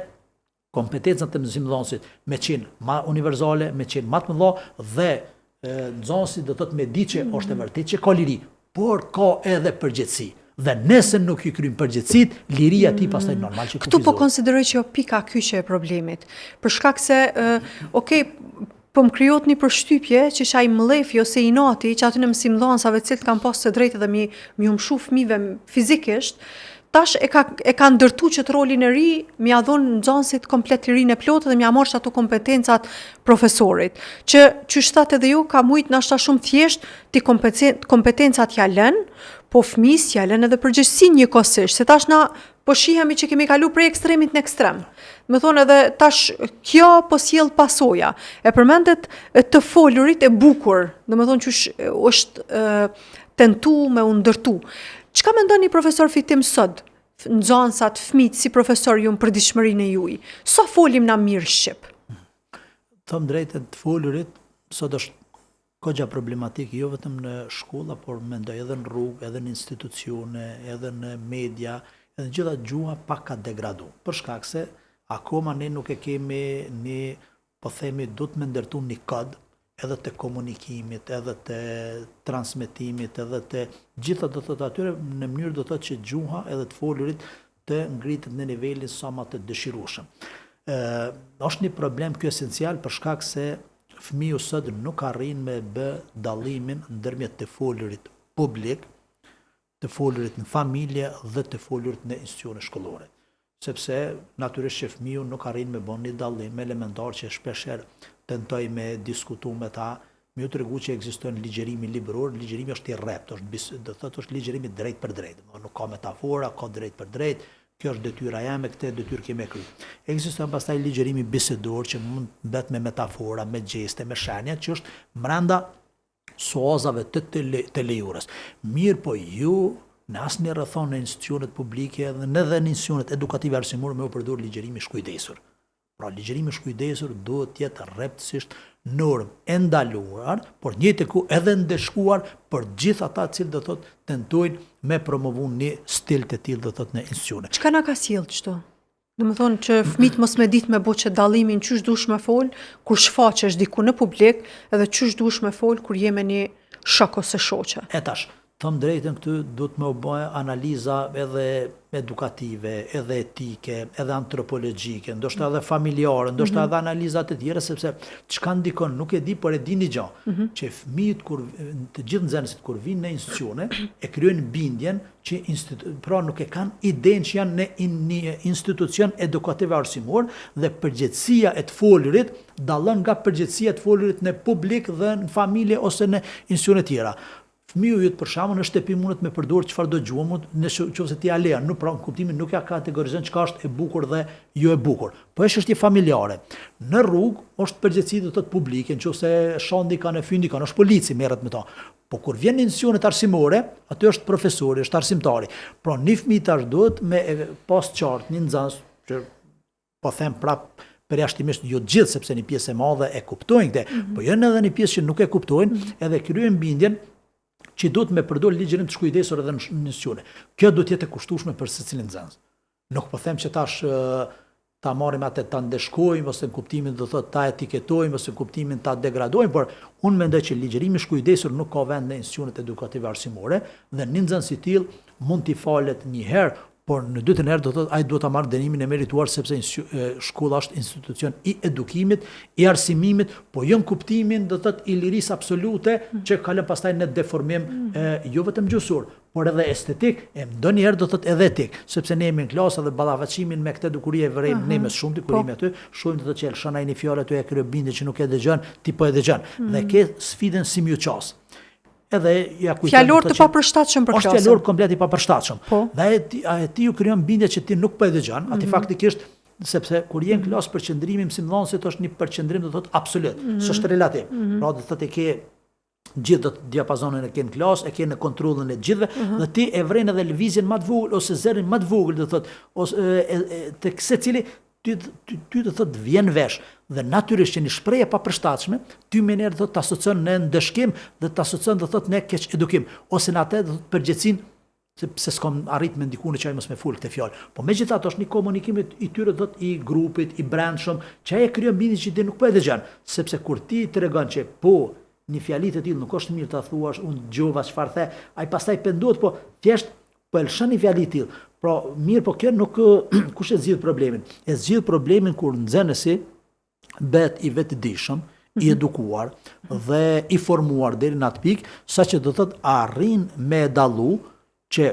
kompetencat e mësimdhënësit me qenë ma universale, me qenë ma të mëdha dhe nxënësi do të thotë me ditë që mm. është e vërtetë që ka liri, por ka edhe përgjegjësi. Dhe nëse nuk i kryen përgjegjësitë, liria e tij pastaj mm. normal që kufizohet. Këtu po konsideroj që o pika kyçe e problemit. Për shkak se, uh, okay, po më krijohet një përshtypje që qaj mllefi ose inati që atyne mësimdhënësave të cilët kanë pas të drejtë edhe mi mi u mshu fëmijëve fizikisht, tash e ka e ka ndërtu qët rolin e ri, mi ja dhon nxënësit komplet lirinë e plotë dhe mi ja marrë ato kompetencat profesorit. Që qysh thatë edhe ju ka mujt nashta shumë thjesht ti kompetencat ja lën, po fëmijës ja lën edhe përgjegjësinë njëkohësisht, se tash na po shihemi që kemi kalu prej ekstremit në ekstrem. Me thonë edhe tash kjo po sjell pasoja. E përmendet të folurit e bukur, do me thonë qysh është e, tentu me u ndërtu. Çka mendoni profesor Fitim sot? Nxënësat, fëmijët si profesor ju në përditshmërinë e juj. Sa folim na mirë shqip? Them drejtën të folurit sot është Goxha problematik jo vetëm në shkolla, por mendoj edhe në rrugë, edhe në institucione, edhe në media, edhe në gjitha gjuha pak ka degradu. Për shkak se akoma ne nuk e kemi një, po themi, duhet me ndërtu një kod edhe të komunikimit, edhe të transmetimit, edhe të gjitha do thotë atyre në mënyrë do thotë që gjuha edhe të folurit të ngritet në nivelin sa ma të dëshirueshëm. Ë është një problem ky esencial për shkak se fëmiu sot nuk arrin me bë dallimin ndërmjet të folurit publik, të folurit në familje dhe të folurit në institucione shkollore. Sepse natyrisht që fëmiu nuk arrin me bë një dallim elementar që shpeshherë tentoj me diskutu me ta, me ju tregu që ekziston ligjërimi libror, ligjërimi është i rreptë, është bis, do thotë është ligjërimi drejtpërdrejt, nuk ka metafora, ka drejtpërdrejt, kjo është detyra jeme, këtë detyrë ke me kry. Ekziston pastaj ligjërimi bisedor që mund të bëhet me metafora, me gjeste, me shenja, që është mrenda suazave të të, të lejurës. Mirë po ju në asnjë rrethanë në institucionet publike dhe në dhe në institucionet edukative arsimore me u përdor ligjërimi shkujdesur. Pra ligjërimi i shkujdesur duhet të jetë rreptësisht normë e ndaluar, por njëjtë kohë edhe ndëshkuar për gjithë ata të cilët do thotë tentojnë me promovu një stil të tillë do thotë në institucione. Çka na ka sjellë qëto? Do më thonë që fëmijët mos me ditë me bo qet dallimin qysh dush me fol kur shfaqesh diku në publik edhe qysh dush me fol kur je me një shok ose shoqe. E tash, të. Them drejtën këtu duhet me u bë analiza edhe edukative, edhe etike, edhe antropologjike, ndoshta edhe familjare, ndoshta edhe analiza të tjera, sepse çka ndikon nuk e di, por e di një gjë, që fëmijët kur të gjithë nxënësit kur vijnë në institucione e krijojnë bindjen që institu, pra nuk e kanë idenë që janë në in, një institucion edukativ e arsimor dhe përgjegjësia e të folurit dallon nga përgjegjësia e të folurit në publik dhe në familje ose në institucione tjera. Fëmiu yt për shembull në shtëpi mundet me përdor çfarëdo gjuhë, mund në qoftë se ti ja lejon, nuk pra në kuptimin nuk ja kategorizon çka është e bukur dhe jo e bukur. Po është çështje familjare. Në rrugë është përgjegjësi do të thotë publike, nëse shan dikan e fyn dikan, është polici merret me ta. Po kur vjen në institucionet arsimore, aty është profesori, është arsimtari. Pra një fëmijë tash duhet me pas qartë një nxënës që po them prap përjashtimisht jo të gjithë sepse një pjesë e madhe e kuptojnë këtë, mm -hmm. po janë edhe një pjesë që nuk e kuptojnë, mm -hmm. edhe krijojnë bindjen që duhet me përdor ligjërim të shkujdesur edhe në institucione. Kjo duhet të jetë e kushtueshme për secilin nxënës. Nuk po them që tash ta marrim atë ta ndëshkojmë ose në kuptimin do thotë ta etiketojmë ose në kuptimin ta degradojmë, por unë mendoj që ligjërimi i shkujdesur nuk ka vend në institucionet edukative arsimore dhe një nxënës i tillë mund t'i falet një herë, por në dytën herë do të thotë ai duhet ta marrë dënimin e merituar sepse shkolla është institucion i edukimit, i arsimimit, po jo në kuptimin do të thotë i lirisë absolute që kalon pastaj në deformim e, jo vetëm gjuhësor, por edhe estetik, e ndonjëherë do të thotë edhe etik, sepse ne jemi në klasë dhe ballafaqimin me këtë dukuri e vërejmë ne më shumë kur jemi aty, shohim do të thotë që lëshon ai një fjalë aty e krijon bindje që nuk e dëgjon, ti po e dëgjon. Dhe ke sfidën si m'ju qas. Edhe ja kujton Fjalor të papërshtatshëm për klasën. Është fjalor komplet i papërshtatshëm. Po. Dhe e ti, a e ti ju krijon bindje që ti nuk po e dëgjon, aty mm -hmm. faktikisht sepse kur je në klasë përqendrimi i mësimdhënësit është një përqendrim do thotë absolut, mm -hmm. s'është relativ. Mm -hmm. Pra do thotë e ke gjithë do të diapazonin e ke në klasë, e ke në kontrollin e gjithëve mm -hmm. dhe ti e vren edhe lëvizjen më të vogël ose zërin më të vogël do thotë ose e, e, tek secili ty ty, ty do thotë vjen vesh dhe natyrisht që një shprehje e papërshtatshme ty menjëherë do thotë të asocion në ndëshkim dhe të asocion do thotë në keq edukim ose në atë do thotë përgjegjësinë se pse s'kam arrit me ndiku në që ai mos me fol këtë fjalë. Po megjithatë është një komunikim i tyre do thotë i grupit, i brendshëm, që ai e krijon bindjen që ti nuk po e dëgjon, sepse kur ti tregon që po një fjali të tillë nuk është mirë ta thuash, unë dëgjova çfarë the, ai pastaj pendohet, po thjesht Po e lëshon një fjali të tillë. Pra, mirë, po kjo nuk kush e zgjidh problemin? E zgjidh problemin kur nxënësi bëhet i vetëdijshëm, i mhm. edukuar dhe i formuar deri në atë pikë, saqë do thotë arrin me dallu që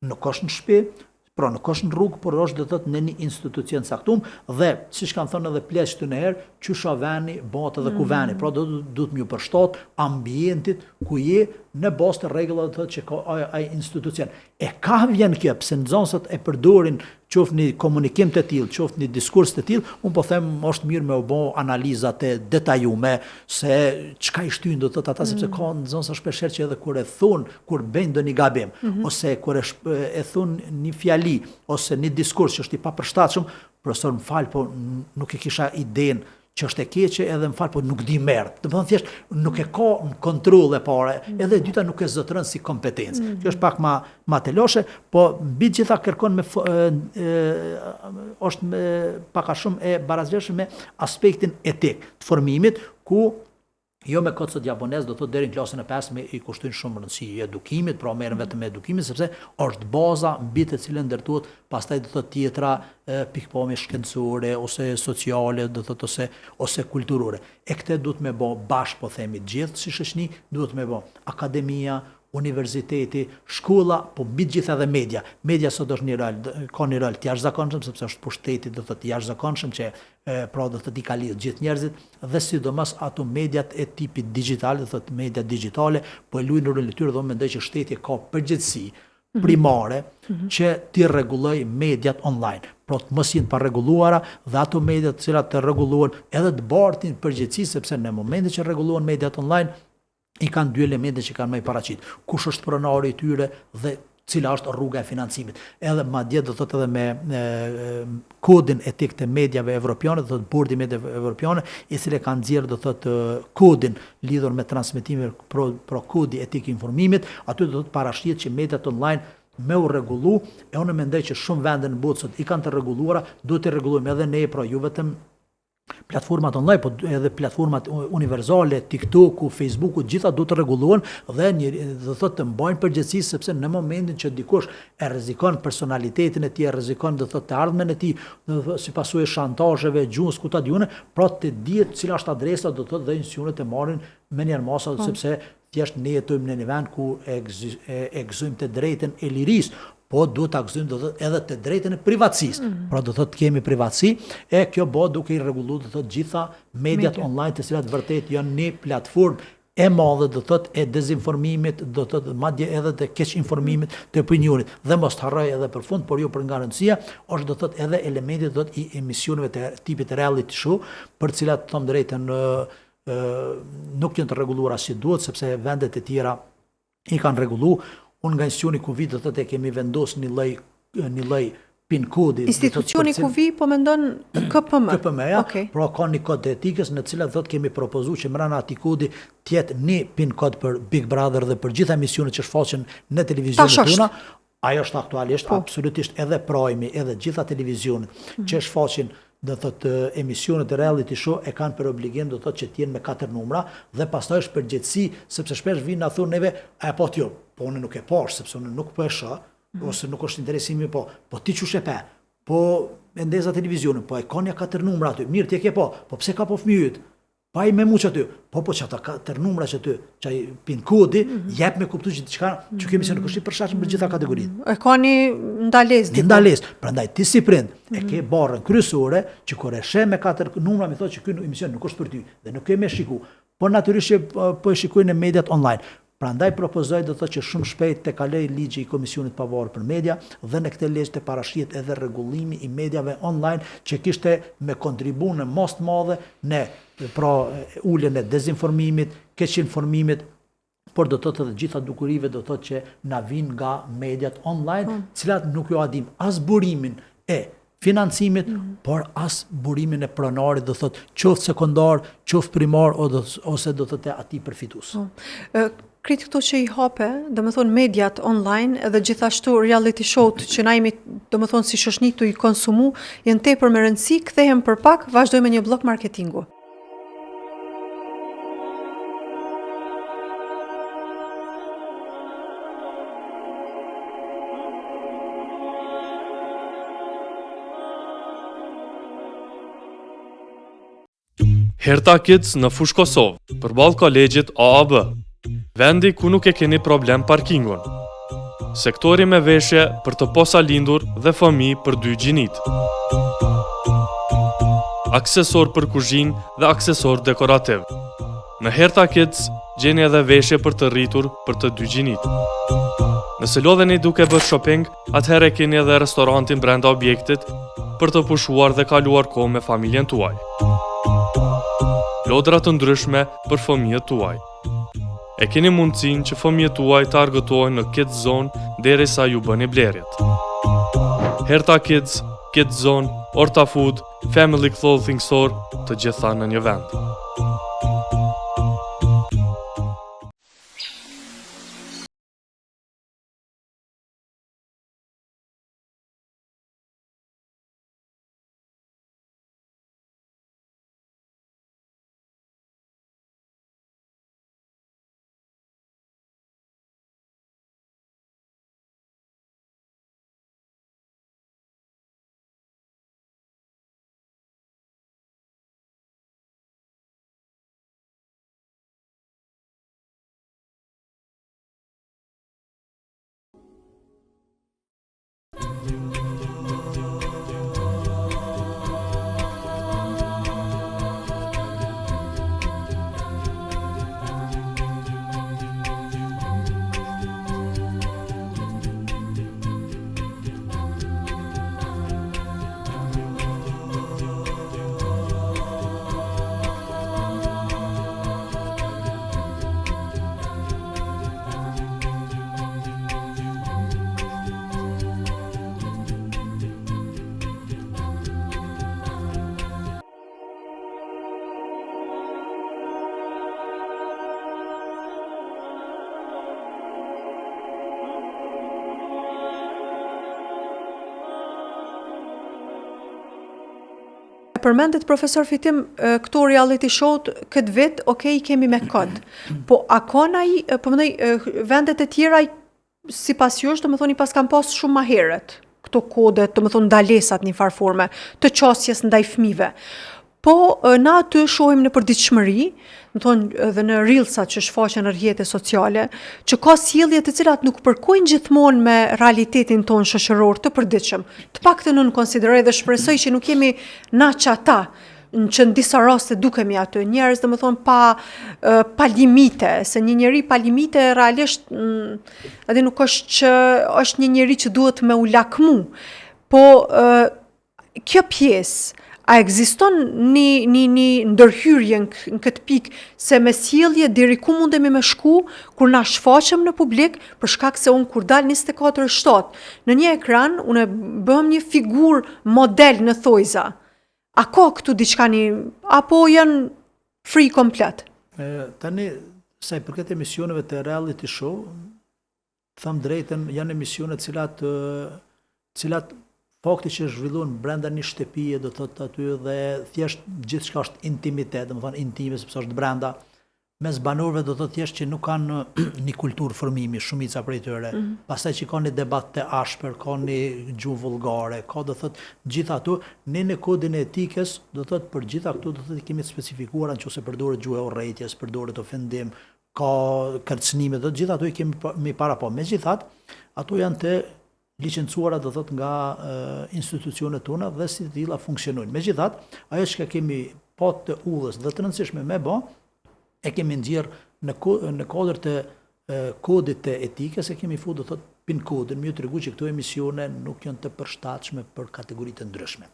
nuk është në shtëpi, pra nuk është në rrugë, por është do thotë në një institucion caktum dhe siç kanë thënë edhe pleqtë ndonjëherë, qysh a veni, bëhet edhe kuveni. Mm. Pra do duhet m'ju përshtat ambientit ku je në bazë të rregullave do thotë që ka ai, ai institucion. E ka vjen kjo pse nxënësit e përdorin qoftë një komunikim të tillë, qoftë një diskurs të tillë, unë po them është mirë me u bë analiza të detajume se çka i shtyn do të thotë ata mm. sepse ka nxënës shpeshherë që edhe kur e thon, kur bëjnë ndonjë gabim mm -hmm. ose kur e, e thon një fjali ose një diskurs që është i papërshtatshëm, Profesor më fal, po nuk e kisha idenë që është e keqe edhe më fal, po nuk di merr. Domethënë thjesht nuk e ka në kontroll e pare, mm. edhe e dyta nuk e zotëron si kompetencë. Mm. Kjo është pak ma ma teloshe, po mbi të gjitha kërkon me e, e, është me, pak a shumë e barasvlershme me aspektin etik të formimit ku Jo me kot sot japonezët do thotë deri në klasën e pestë me i kushtojnë shumë rëndësi edukimit, pra merren vetëm me edukimin sepse është baza mbi të cilën ndërtohet pastaj do thotë tjetra pikëpamje shkencore ose sociale do thotë ose ose kulturore. E këtë duhet me bo bashkë po themi të gjithë si shoqni, duhet me bo akademia, universiteti, shkolla, po mbi të gjitha edhe media. Media sot është një rol, ka një rol të jashtëzakonshëm sepse është pushteti do thotë i jashtëzakonshëm që pra do thotë i ka lidhë gjithë njerëzit dhe sidomos ato mediat e tipit digital, do thotë mediat digjitale, po e luajnë rolin e tyre dhe unë mendoj që shteti ka përgjegjësi mhm. primare mm -hmm. që t'i rregullojë mediat online, pra të mos jenë parregulluara dhe ato media të cilat të rregullohen edhe të bartin përgjegjësi sepse në momentin që rregullohen mediat online i kanë dy elemente që kanë me i paraqit. Kush është pronari i tyre dhe cila është rruga e financimit. Edhe madje do thotë edhe me e, kodin etik të mediave evropiane, do thotë bordi i mediave evropiane, i cili ka nxjerrë do thotë kodin lidhur me transmetimin pro, pro kodi etik i informimit, aty do thotë parashihet që mediat online me u rregullu, e unë mendoj që shumë vende në botë sot i kanë të rregulluara, duhet të rregullojmë edhe ne, pra jo vetëm. Platformat online, po edhe platformat universale, TikToku, Facebooku, gjitha duhet të rregullohen dhe një do të thotë të mbajnë përgjegjësi sepse në momentin që dikush e rrezikon personalitetin e tij, e rrezikon do të thotë të ardhmen e tij, do të thotë si pasojë e shantazheve, gjuhës ku ta di unë, pra të dihet cila është adresa, do të thotë dhe institucionet e marrin menjëherë masa po. sepse thjesht ne jetojmë në një vend ku e, e gëzojmë të drejtën e lirisë, po duhet ta gëzojmë do të thotë edhe të drejtën e privatësisë. Mm -hmm. Pra do të thotë kemi privatësi e kjo bëhet duke i rregulluar do të thotë gjitha mediat Media. online të cilat vërtet janë një platformë e madhe do të thotë e dezinformimit, do të thotë madje edhe të keqinformimit të opinionit. Dhe mos të harroj edhe për fund, por jo për nga rëndësia, është do të thotë edhe elementi do të thotë i emisioneve të tipit reality show, për të cilat them drejtën nuk janë të rregulluara si duhet sepse vendet e tjera i kanë rregullu. Unë nga institucioni ku vi do të thotë e kemi vendos një lloj një lloj pin kodi. Institucioni ku vi po mendon KPM. KPM-ja, okay. pra ka një kod të etikës në të cilat thotë kemi propozuar që mbrana atij kodi të jetë një pin kod për Big Brother dhe për gjitha emisionet që shfaqen në televizionet tona. Ajo është aktualisht po. absolutisht edhe Prime-i, edhe gjitha televizionet mm -hmm. që shfaqin do thotë emisionet e reality show e kanë për obligim do thotë që të jenë me katër numra dhe pastaj është përgjegjësi sepse shpesh vijnë na thonë neve a e po ti jo, po unë nuk e pash sepse unë nuk po e shoh mm -hmm. ose nuk është interesimi po, po ti qysh e pe? Po e ndeza televizionin, po e ka një katër numra aty. Mirë ti e ke po, po pse ka po fëmijët? Pa i me mu që aty, po po që ata katër numra që aty, që ai pin kodi, mm -hmm. jep me kuptu që diçka që kemi se nuk është i përshtatshëm për gjitha kategoritë. E ka një ndalesë. Një ndalesë. Prandaj ti si prind mm -hmm. e ke mhm. barrën kryesore që kur e sheh me katër numra mi thotë që ky emision nuk është për ty dhe nuk ke me shiku. Por natyrisht që po, po e shikojnë në mediat online. Prandaj propozoj do të thotë që shumë shpejt të kalojë ligji i Komisionit të Pavarur për Media dhe në këtë ligj të parashihet edhe rregullimi i mediave online që kishte me kontribu në masë të madhe në pra uljen e dezinformimit, keqinformimit, por do të thotë edhe gjitha dukurive do të thotë që na vijnë nga mediat online, mm. cilat nuk jua dimë as burimin e financimit, mm -hmm. por as burimin e pronarit, do thotë qoftë sekondar, qoftë primar ose do thotë atij përfitues. Po. Krejt këto që i hape, domethonë mediat online edhe gjithashtu reality show-t që na jemi, domethonë si shoqni tu i konsumu, janë tepër me rëndësi, kthehem për pak, vazhdoj me një bllok marketingu. Herta Kids në Fushë Kosovë, përballë kolegjit AAB. Vendi ku nuk e keni problem parkingun. Sektori me veshje për të posalindur dhe fëmijë për dy gjinitë. Aksesorë për kuzhinë dhe aksesorë dekorativ. Në Herta Kids gjeni edhe veshje për të rritur për të dy gjinitë. Nëse lodheni duke bërë shopping, atëherë keni edhe restorantin brenda objektit për të pushuar dhe kaluar kohë me familjen tuaj. Lodra të ndryshme për fëmijët tuaj. E keni mundësinë që fëmijët tuaj të argëtohen në Kids Zone derisa ju bëni blerjet. Herta Kids, Kids Zone, Orta Food, Family Clothing Store, të gjitha në një vend. përmendet profesor Fitim këto reality show këtë vit, ok, i kemi me kod. Po a ka naj, po mendoj vendet e tjera sipas jush, domethonë i paskan pas shumë ma herët këto kodet, domethonë ndalesat një farë forme të qasjes ndaj fëmijëve. Po na aty shohim në përditshmëri, domethonë edhe në reelsat që shfaqen në rrjete sociale, që ka sjellje të cilat nuk përkojnë gjithmonë me realitetin tonë shoqëror të përditshëm. Të paktën unë konsideroj dhe shpresoj që nuk jemi na qata që në disa raste dukemi aty, njerëz domethonë pa, pa limite, se një njeri pa limite realisht mm, edhe nuk është që është një njeri që duhet me u lakmu, po kjo pjesë, a ekziston një, një, një ndërhyrje në këtë pikë se me sjellje deri ku mundemi me shku kur na shfaqem në publik, për shkak se unë kur dal 24/7 në një ekran, unë bëhem një figurë model në thojza. A ka këtu diçka një, apo janë free komplet? E, tani, sa i përket emisioneve të reality show, them drejtën, janë emisione të cilat cilat fakti që zhvillohen brenda një shtëpie, do thotë aty dhe thjesht gjithçka është intimitet, domethënë intime sepse është brenda mes banorëve do thotë thjesht që nuk kanë një kulturë formimi, shumica prej tyre. Mm -hmm. Pastaj që ka një debat të ashpër, ka një gjuhë vulgare, ka do thotë gjitha ato, ne në kodin e etikës, do thotë për gjitha këto do thotë kemi të specifikuara nëse përdoret gjuhë e urrejtjes, përdoret ofendim, ka kërcënime, do të gjitha ato i kemi me para po. Megjithatë, ato janë të licencuara do thot nga institucionet tona dhe si të tilla funksionojnë. Megjithatë, ajo që kemi pa të udhës dhe të rëndësishme me bë, e kemi nxjerr në në kuadër të kodit të etikës e kemi fut do thot pin kodin, me ju tregu që këto emisione nuk janë të përshtatshme për kategori të ndryshme.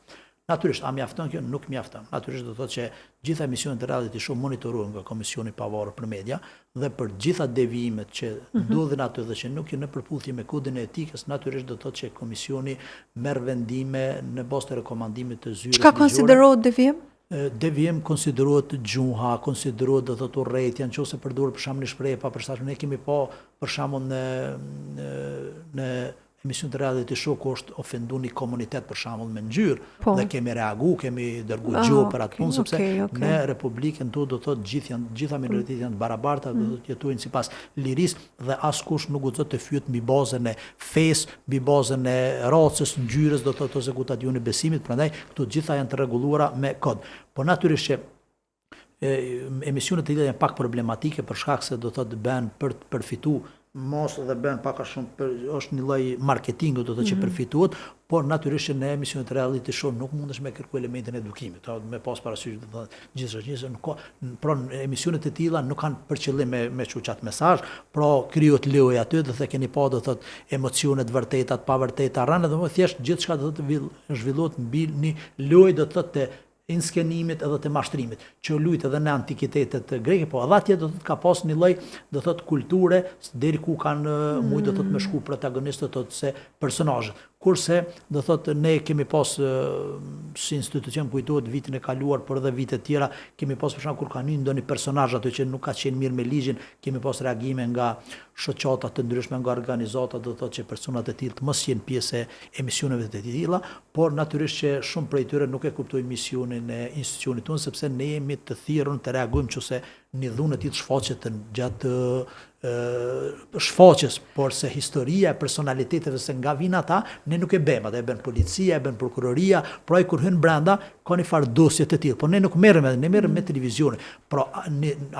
Natyrisht, a mjafton kjo? Nuk mjafton. Natyrisht do të thotë që gjitha emisionet e reality show monitorohen nga Komisioni i Pavarur për Media dhe për gjitha devijimet që mm -hmm. ndodhin aty dhe që nuk janë në përputhje me kodin e etikës, natyrisht do të thotë që komisioni merr vendime në bazë të rekomandimit të zyrës ligjore. Çka konsiderohet devijim? Devijim konsiderohet gjuha, konsiderohet do thotë urrejtja, nëse përdoret për shembull një shprehje e papërshtatshme, ne kemi pa për shembull në në në emision të reality show ku është ofendu një komunitet për shembull me ngjyrë po. dhe kemi reagu, kemi dërgu ah, gjobë për atë punë sepse okay, okay. në republikën tonë do thotë gjithë janë gjitha mm. minoritetet janë të barabarta, mm. do të jetojnë sipas lirisë dhe askush nuk guxon të fyet mbi bazën e fesë, mbi bazën e racës, ngjyrës, do thotë ose ku ta di unë besimit, prandaj këto gjitha janë të rregulluara me kod. Po natyrisht që emisionet të tilla janë pak problematike për shkak se do thotë bën për të përfitu mos dhe bën pak a shumë për, është një lloj marketingu do të thotë që mm -hmm. përfitohet, por natyrisht që në emisionet reality show nuk mundesh me kërku elementin e edukimit, do me pas parasysh do të thotë gjithçka që nuk ka pra emisionet e tilla nuk kanë për qëllim me me çu qat mesazh, pra krijohet lojë aty do të keni pa do të thotë emocione të vërteta, të pavërteta, rënë do të thotë thjesht gjithçka do të thotë zhvillohet mbi një lojë do të thotë të inskenimit edhe të mashtrimit, që u lujt edhe në antikitetet greke, po edhe atje do të thotë ka pas një lloj, do thotë kulture deri ku kanë mm. mujt do thotë me shku protagonistët ose personazhet. Kurse do thotë ne kemi pas si institucion kujtohet vitin e kaluar, por edhe vite të tjera, kemi pas për shembull kur ka hyrë ndonjë personazh aty që nuk ka qenë mirë me ligjin, kemi pas reagime nga shoqata të ndryshme, nga organizata, do thotë që personat e tillë të mos jenë pjesë e emisioneve të tilla, por natyrisht që shumë prej tyre nuk e kuptojnë misionin e institucionit tonë, sepse ne jemi të thirrur të reagojmë nëse një dhunë e tillë shfaqet gjatë shfaqjes, por se historia e personaliteteve se nga vijnë ata, ne nuk e bëjmë, atë e bën policia, e bën prokuroria, pra ai kur hyn brenda ka një farë dosje të tillë, por ne nuk merrem edhe, ne merrem me televizionin. Pra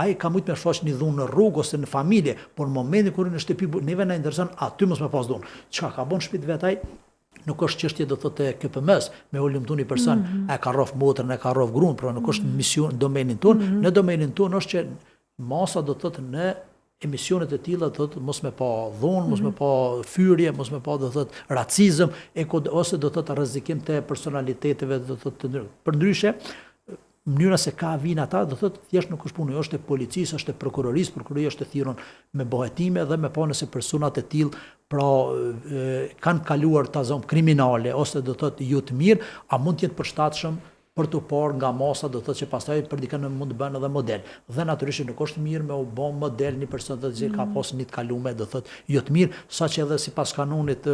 ai ka mujt me shfaq një dhunë në rrugë ose në familje, por në momentin kur hyn në shtëpi, neve na intereson aty mos me pas dhunë. Çka ka bën në shtëpi të vet ai, nuk është çështje do thotë e KPM-s, me hulumtu një person, mm -hmm. a e ka rrof motrën, a e ka rrof gruan, pra nuk është në mision në domenin tonë, mm -hmm. në domenin tonë është që masa do thotë në emisionet e tilla do thotë mos me pa dhunë, mos me mhm. pa fyrje, mos me pa do thotë racizëm e kod, ose do thotë rrezikim të personaliteteve do thotë të ndryshme. Përndryshe, mënyra se ka vijnë ata, do thotë thjesht nuk është punë, është e policisë, është e prokurorisë, prokuroria është e thirrur me bë hetime dhe me pa nëse personat e tillë pra e, kanë kaluar ta zëmë kriminale ose do thotë jo të mirë, a mund të jenë përshtatshëm për t'u parë nga masa, do thotë që pastaj për dikën mund të bëhen edhe model. Dhe natyrisht nuk është mirë me u bë model një person do të thotë ka mm. pas një të kalume, do thotë jo të mirë, saqë edhe sipas kanunit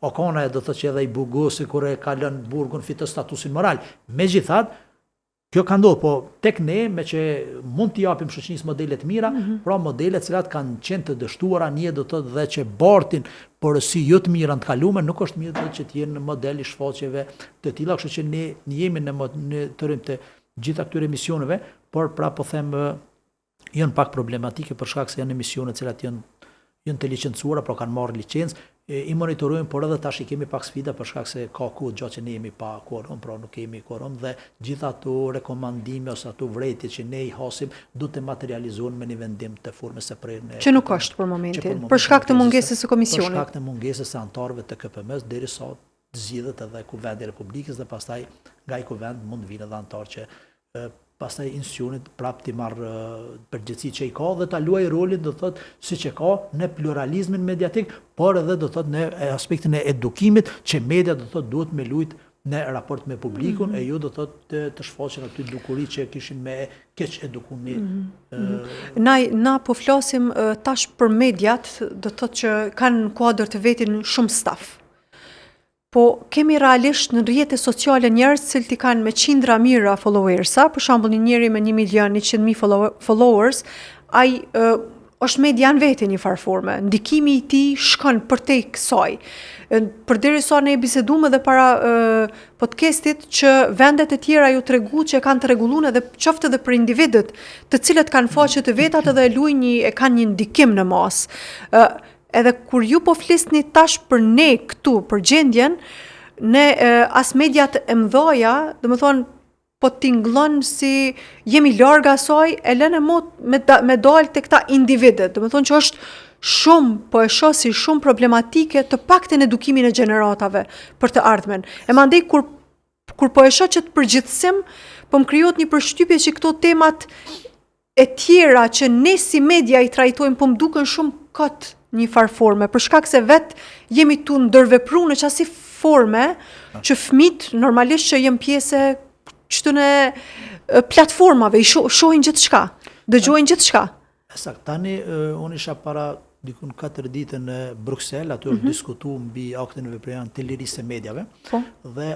Okona do thotë që edhe i burgosi kur e kalon burgun fiton statusin moral. Megjithatë, Kjo ka ndodhur, po tek ne, me që mund t'i japim shoqërisë modele të mira, mm -hmm. pra modele të cilat kanë qenë të dështuara një do të thotë dhe që bartin porosi jo të mira në të kalumen, nuk është mirë do të thotë që të jenë model i shfaqjeve të tilla, kështu që ne, ne jemi në monitorim të gjitha këtyre emisioneve, por pra po them janë pak problematike për shkak se janë emisione të cilat janë janë të licencuara, pra kanë marrë licencë, i monitorojmë, por edhe tash i kemi pak sfida për shkak se ka kohë gjatë që ne jemi pa kuorum, pra nuk kemi kuorum dhe gjitha ato rekomandime ose ato vërejtje që ne i hasim duhet të materializohen me një vendim të formës së prerë në Që nuk është për momentin, për shkak të mungesës së komisionit. Për shkak të mungesës së anëtarëve të KPM-së derisa të zgjidhet edhe Kuvendi i Republikës dhe pastaj nga ai kuvend mund të vinë edhe anëtarë që pastaj institucionit prapë t'i marrë përgjegjësitë që i ka dhe ta luajë rolin do të thotë siç e ka në pluralizmin mediatik, por edhe do të thotë në aspektin e edukimit që media do të thotë duhet me lujt në raport me publikun mm -hmm. e jo do të thotë të, të shfaqen aty dukuri që kishin me keqeduku një mm -hmm. Na, na po flasim tash për mediat, do të thotë që kanë në kuadër të vetin shumë staf. Po kemi realisht në rrjete sociale njerëz të cilët i kanë me qindra mijëra followersa, për shembull një njeri me 1 milion 100 mijë followers, ai është media në vete një farë forme. Ndikimi i tij shkon përtej kësaj. Përderisa ne bisedum edhe para e, podcastit që vendet e tjera ju tregu që e kanë të rregullun edhe qoftë edhe për individët, të cilët kanë faqe të vetat edhe e luajnë një e kanë një ndikim në masë. Ë Edhe kur ju po flisni tash për ne këtu, për gjendjen, ne e, as mediat e mdhaja, domethonë, po tingëllon si jemi larg asaj, e lëne mo me, da, me dalë te këta individët, domethonë që është shumë, po e shoh si shumë problematike të paktën edukimin e gjeneratave për të ardhmen. E mandej kur kur po e shoh qët përgjithësim, po më krijohet një përshtypje që këto temat e tjera që ne si media i trajtojmë po më duken shumë kot një farë forme, për shkak se vetë jemi tu ndërvepru në qasi forme që fmit normalisht që jem pjesë e qëtyne platformave, i shohin gjithçka, dëgjojnë gjithçka. E saktë. Tani unë isha para dikun 4 ditë në Bruksel, aty është mm -hmm. diskutu mbi aktin evropian të lirisë së mediave. Po. Dhe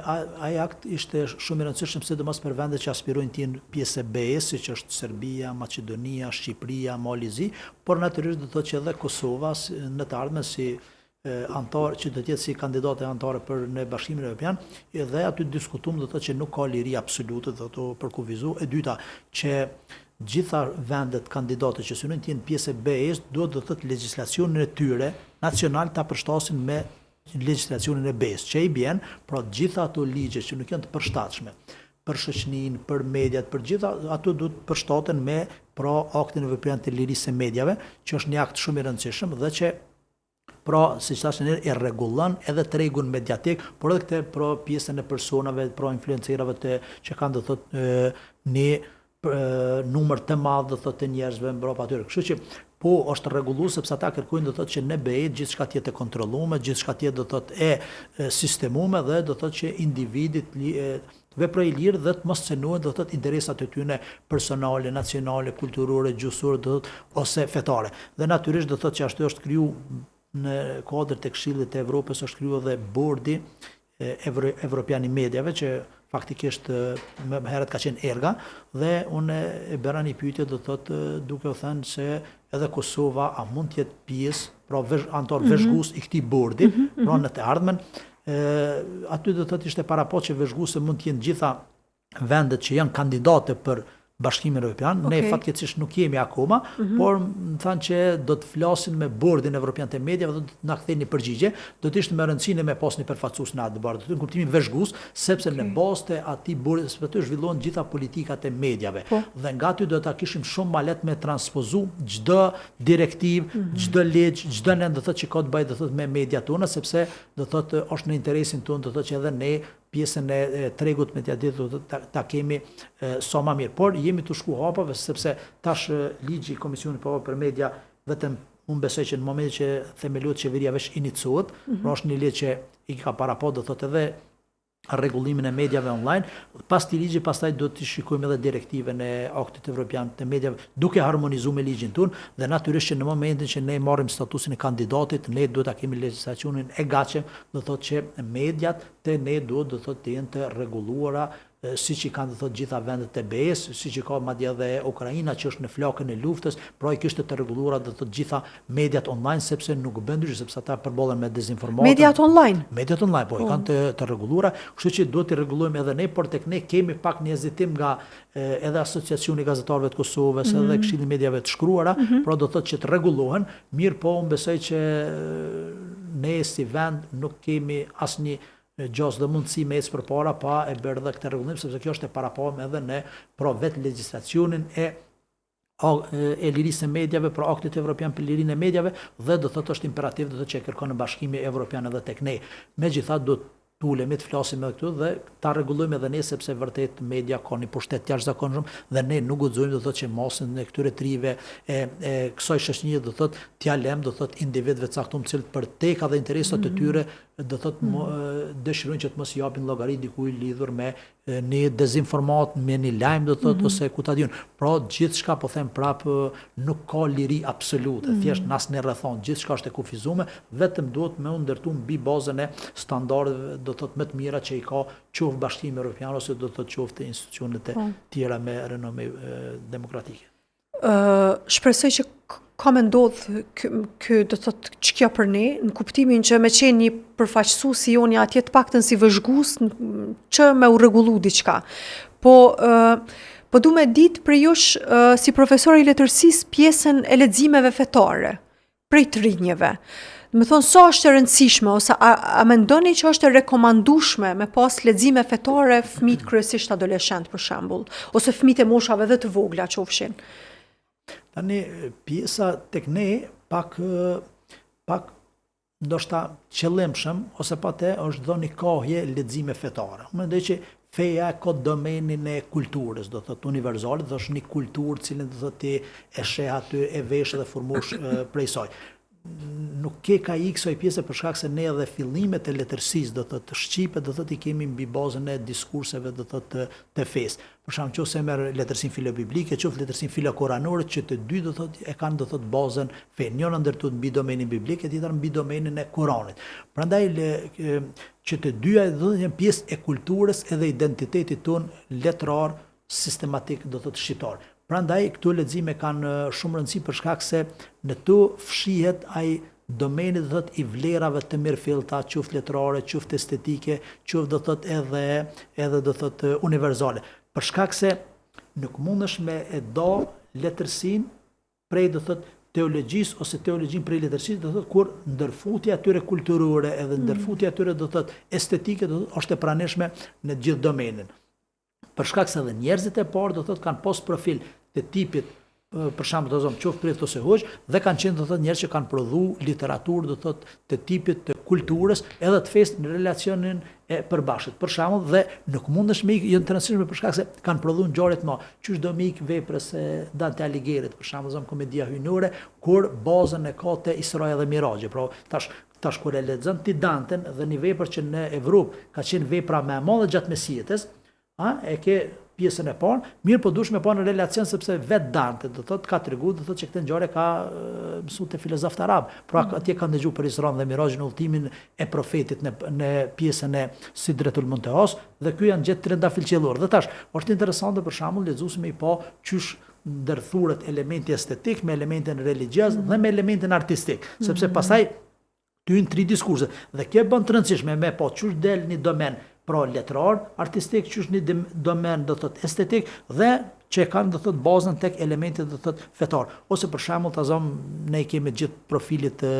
ai akt ishte shumë i rëndësishëm sidomos për vendet që aspirojnë të jenë pjesë e BE-së, siç është Serbia, Maqedonia, Shqipëria, Mali i Zi, por natyrisht do të thotë që edhe Kosova në të ardhmen si anëtar që do të jetë si kandidate anëtare për në Bashkimin Evropian, dhe aty diskutum do të thotë që nuk ka liri absolute, do të përkufizu. E dyta, që gjitha vendet kandidate që synojnë të jenë pjesë e BE-së, duhet do të thotë legjislacionin e tyre nacional ta përshtasin me legjislacionin e BE-së, që i bjen, pra gjitha ato ligje që nuk janë të përshtatshme për shoqëninë, për mediat, për gjitha ato duhet të përshtaten me pra aktin evropian të lirisë së mediave, që është një akt shumë i rëndësishëm dhe që Pra, siç thashë ne e rregullon edhe tregun mediatik, por edhe këtë pra pjesën e personave, pra influencerave të që kanë do thotë një numër të madh do thotë të njerëzve mbrapa atyre. Kështu që po është rregulluar sepse ata kërkojnë do thotë që në BE gjithçka të jetë e kontrolluar, gjithçka të jetë do thotë e, e sistemuar dhe do thotë që individi të veprojë i lirë dhe të mos cenohen do thotë interesat e tyre personale, nacionale, kulturore, gjuhësore do thotë ose fetare. Dhe natyrisht do thotë që ashtu është kriju në kuadër të Këshillit të Evropës është kriju edhe bordi Evro, Evropian i Mediave që faktikisht më herët ka qenë ERGA dhe unë e bëra një pyetje do thotë duke u thënë se edhe Kosova a mund të jetë pjesë, pra vesh, anëtar mm -hmm. vëzhgues i këtij bordi, mm -hmm. pra në të ardhmen aty do të thotë ishte parapa që vëzhguese mund të jenë gjitha vendet që janë kandidate për Bashkimin Evropian. Okay. Ne fatkeqësisht nuk jemi akoma, mm -hmm. por më thanë që do të flasin me bordin evropian të mediave dhe do të na kthejnë një përgjigje. Do të ishte me rëndësi ne me pas një përfaqësues në atë bord, do të kuptimin vëzhgues, sepse okay. në bazë të atij bordi, sepse aty zhvillohen gjitha politikat e mediave. Po. Dhe nga aty do ta kishim shumë më lehtë me transpozu çdo direktivë, mm -hmm. çdo ligj, çdo nen do thotë që ka të bëjë do thotë me mediat tona, sepse do thotë është në interesin tonë, do thotë që edhe ne pjesën e tregut mediatik do të ta, ta kemi sa më mirë. Por jemi tu shku hapave sepse tash ligji i Komisionit po për media vetëm unë besoj që në momentin që themelohet qeveria veç iniciohet, mm -hmm. pra është një ligj që i ka parapa do thotë edhe rregullimin e mediave online. Pas këtij ligji pastaj do të shikojmë edhe direktivën e Aktit Evropian të Mediave, duke harmonizuar me ligjin tonë dhe natyrisht që në momentin që ne marrim statusin e kandidatit, ne duhet ta kemi legjislacionin e gatshëm, do thotë që mediat te ne duhet do thotë të jenë të rregulluara. siç i kanë do thotë gjitha vendet e BE-së, siç i ka madje edhe Ukraina që është në flakën e luftës, pra i kishte të rregulluara do thotë gjitha mediat online sepse nuk bën ndryshe sepse ata përballen me dezinformatën. Mediat online. Mediat online, po, i kanë të të rregulluara, kështu që duhet t'i rregullojmë edhe ne, por tek ne kemi pak një hezitim nga edhe Asociacioni i Gazetarëve të Kosovës, mm -hmm. edhe Këshilli i Mediave të Shkruara, mm -hmm. pra do thotë që të rregullohen, mirëpo unë besoj që ne si vend nuk kemi asnjë gjasë dhe mundësi me ecë përpara pa e bërë dhe këtë rregullim, sepse kjo është e parapame edhe në pra vetë legjislacionin e e lirisë së mediave, pra aktit evropian për lirinë e mediave dhe do thotë është imperativ do thotë që e kërkon Bashkimi Evropian edhe tek ne. Megjithatë do të ulemi të flasim edhe këtu dhe ta rregullojmë edhe ne sepse vërtet media ka një pushtet të jashtëzakonshëm dhe ne nuk guxojmë do thotë që masën e këtyre të rinjve e e kësaj shoqërie do thotë t'ia lëmë do thotë individëve të caktuar të cilët për teka dhe interesat e tyre do thotë mm -hmm. dëshirojnë që të mos japin llogari dikujt lidhur me një dezinformat, me një lajm do thotë mm -hmm. ose ku ta di unë. Pra gjithçka po them prap nuk ka liri absolute, mm -hmm. thjesht në asnjë rrethanë, gjithçka është e kufizuar, vetëm duhet me u ndërtu mbi bazën e standardeve do thotë më të mira që i ka qoftë Bashkimi Evropian ose do thotë qoftë institucionet e po. tjera me renome demokratike. Shpresoj që ka me ndodhë ky, do të thotë që kjo për ne, në kuptimin që me qenë një përfaqësues i joni atje të paktën si vëzhgues që me u rregullu diçka. Po, po du me ditë prej jush si profesor i letërsisë pjesën e leximeve fetare prej të rinjve. Domethonë, sa është e rëndësishme, ose a, a mendoni që është e rekomandushme me pas lexime fetare fëmijët kryesisht adoleshent, për shembull, ose fëmijët e moshave dhe të vogla qofshin? Tani, pjesa tek ne, pak, pak ndoshta qëllimshëm, ose pa te, është dhënë një kahje lexime fetare. Unë mendoj që feja ka domenin e kulturës, do thotë universale, do është një kulturë cilën do thotë ti e sheh aty, e vesh dhe formosh prej saj. Nuk ke ka ik kësaj pjese për shkak se ne edhe fillimet e letërsisë, do thotë shqipe, do thotë i kemi mbi bazën e diskurseve, do thotë të, të fesë. Për shembull, qoftë se merr letërsinë filobiblike, qoftë letërsinë filokoranore, që të dy do thotë e kanë do thotë bazën fenë. Njëra ndërtuar mbi domenin biblik e tjetra mbi domenin e Kuranit. Prandaj le, që të dyja do të janë pjesë e kulturës edhe identitetit tonë letrar sistematik do thotë shqiptar. Prandaj këto lexime kanë shumë rëndësi për shkak se në to fshihet ai domeni do thotë i vlerave të mirëfillta, qoftë letrare, qoftë estetike, qoftë do thotë edhe edhe do thotë universale. Për shkak se nuk mundesh me e da letërsinë prej do thotë teologjisë ose teologjinë prej letërsisë do thotë kur ndërfutja e tyre kulturore edhe mm. ndërfutja e tyre do thotë estetike do thotë është e pranishme në gjithë domenin. Për shkak se edhe njerëzit e parë do thotë kanë pas profil të tipit për shembull do thotë qoftë prift ose hoxhë dhe kanë qenë do thotë njerëz që kanë prodhu literaturë do thotë të tipit të kulturës edhe të fesë në relacionin e përbashkët. Për shembull dhe nuk mundesh me ik, janë të rëndësishme për shkak se kanë prodhuar ngjarje të mëdha. Qysh do me ik veprës së Dante Alighieri-t, për shembull, zëm Komedia Hyjnore, kur bazën e ka te Israja dhe Miraxhi. Pra tash tash kur e lexon ti Danten dhe një vepër që në Evropë ka qenë vepra më e madhe gjatë mesjetës, A, e ke pjesën e parë, mirë po duhesh me pa në relacion sepse vetë Dante do thotë ka tregu, do thotë që këtë ngjarje ka mësuar te filozofët arab. Pra mm. atje ka ndëgju për Isran dhe Miraxhin udhëtimin e profetit në në pjesën e Sidretul Muntehas dhe ky janë gjetë trëndafil qiellor. Dhe tash është interesante për shembull lexuesi me i pa qysh ndërthuret elementi estetik me elementin religjioz mm. dhe me elementin artistik, sepse mm. pastaj Këtu hyjnë tri diskurse dhe kjo e bën të rëndësishme me pa qysh del një domen pra letrar, artistik, qysh një domen do thotë estetik dhe që e kanë do thotë bazën tek elementet do thotë fetar. Ose për shembull ta zëm ne i kemi gjithë profilit të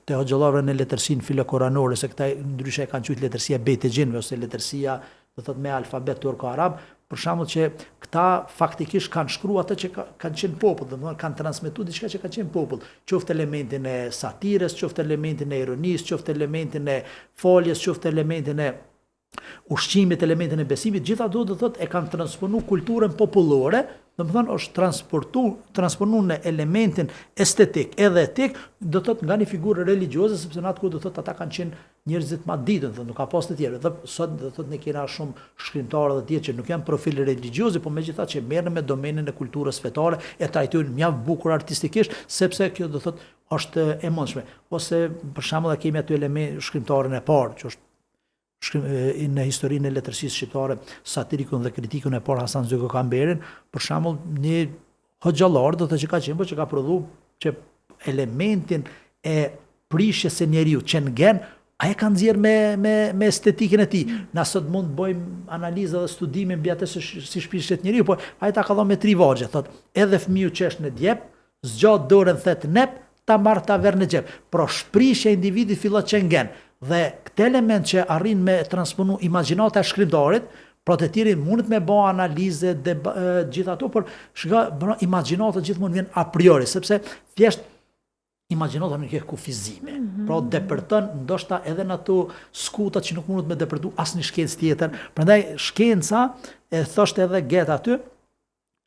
të hoxhallarëve në letërsinë filokoranore, se këta ndryshe e kanë quajtur letërsia e bejtexhinëve ose letërsia do thotë me alfabet turko-arab, për shembull që këta faktikisht kanë shkruar atë që ka, kanë qenë popull, do të thonë kanë transmetuar diçka që ka qenë popull, qoftë elementin e satirës, qoftë elementin e ironisë, qoftë elementin e foljes, qoftë elementin e ushqimit, elementin e besimit, gjitha do të thotë e kanë transponu kulturën popullore, domethënë është transportu, transponu në elementin estetik edhe etik, do të thotë nga një figurë religjioze, sepse në atë kohë do të thotë ata kanë qenë njerëzit ma ditën, thotë, nuk ka pas të tjerë. Dhe sot do thotë ne kena shumë shkrimtarë dhe tjerë që nuk janë profil religjiozi, po megjithatë që merren me domenin e kulturës fetare, e trajtojnë mjaft bukur artistikisht, sepse kjo do thotë është e mundshme. Ose për shembull e kemi aty element shkrimtarin e parë, që është. Shkrim, në historinë e letërsisë shqiptare, satirikun dhe kritikun e parë Hasan Zyko Kamberin, për shembull, një hoxhallar do të thotë që ka qenë, po që ka prodhu që elementin e prishjes së njeriut që në gen, ai e ka nxjerr me me me estetikën e tij. Na sot mund të bëjmë analiza dhe studime mbi atë se si shprishet njeriu, po ai ta ka dhënë me tri vargje, thotë, edhe fëmiu që është në djep, zgjat dorën thet nep, ta marr ta ver në xhep. Pra shprishja e individit fillon që në gen. Dhe këtë element që arrin me transponu imagjinata e shkrimtarit, pra të tjerë mundet me ba analize, deba, gjithë ato, por shka, pra, imagjinata gjithmonë vjen a priori, sepse thjesht imagjinata nuk e kufizime. Mm -hmm. Pra depërton ndoshta edhe në ato skuta që nuk mundet me depërtu asnjë shkencë tjetër. Prandaj shkenca e thoshte edhe Goethe aty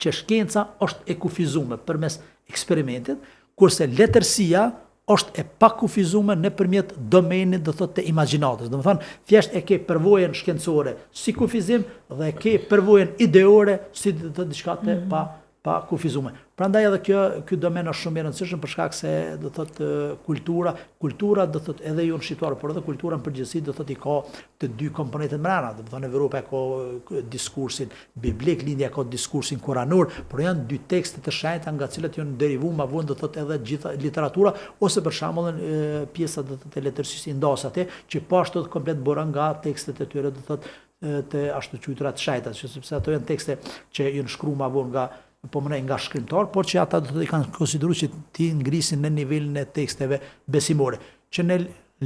që shkenca është e kufizume përmes eksperimentit, kurse letërsia është e pakufizume nëpërmjet domenit do thotë të imagjinatës. Domethënë, thjesht e ke përvojën shkencore si kufizim dhe e ke përvojën ideore si do të thotë diçka të mm -hmm. pa pa kufizume. Prandaj edhe kjo ky domen është shumë i rëndësishëm për shkak se do thotë kultura, kultura do thotë edhe jo në shqiptar, por edhe kultura në përgjithësi do thotë i ka të dy komponentët mbrana, do të thonë Evropa e ka diskursin biblik, lindja ka diskursin kuranor, por janë dy tekste të shenjta nga të cilat janë derivuar më vonë do thotë edhe gjitha literatura ose për shembull pjesa do thotë e letërsisë indase atë që po ashtu komplet buron nga tekstet e tyre do thotë të ashtuquajtura të shenjta, që sepse ato janë tekste që janë shkruar më vonë nga po mendoj nga shkrimtar, por që ata do të i kanë konsideruar që t'i ngrisin në nivelin e teksteve besimore, që në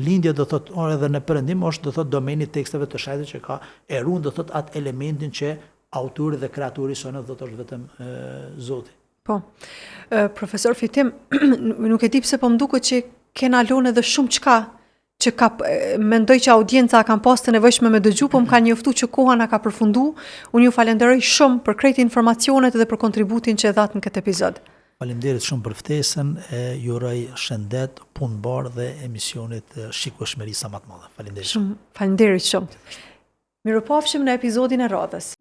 lindje do thotë or edhe në perëndim është do thotë domeni i teksteve të shenjta që ka e ruan do thotë atë elementin që autori dhe kreatori i saj do thotë është vetëm e, Zoti. Po. Profesor Fitim, nuk e di pse po më duket që kena lonë edhe shumë çka që ka, mendoj që audienca kanë pas të nevojshme me dëgju, po më kanë njoftu që koha na ka përfundu. Unë ju falenderoj shumë për krejt informacionet dhe për kontributin që e dhatë në këtë epizod. Faleminderit shumë për ftesën, e ju uroj shëndet, punë mbarë dhe emisionit shikueshmëri sa më të madhe. Faleminderit shumë. Faleminderit shumë. Mirupafshim në epizodin e radhës.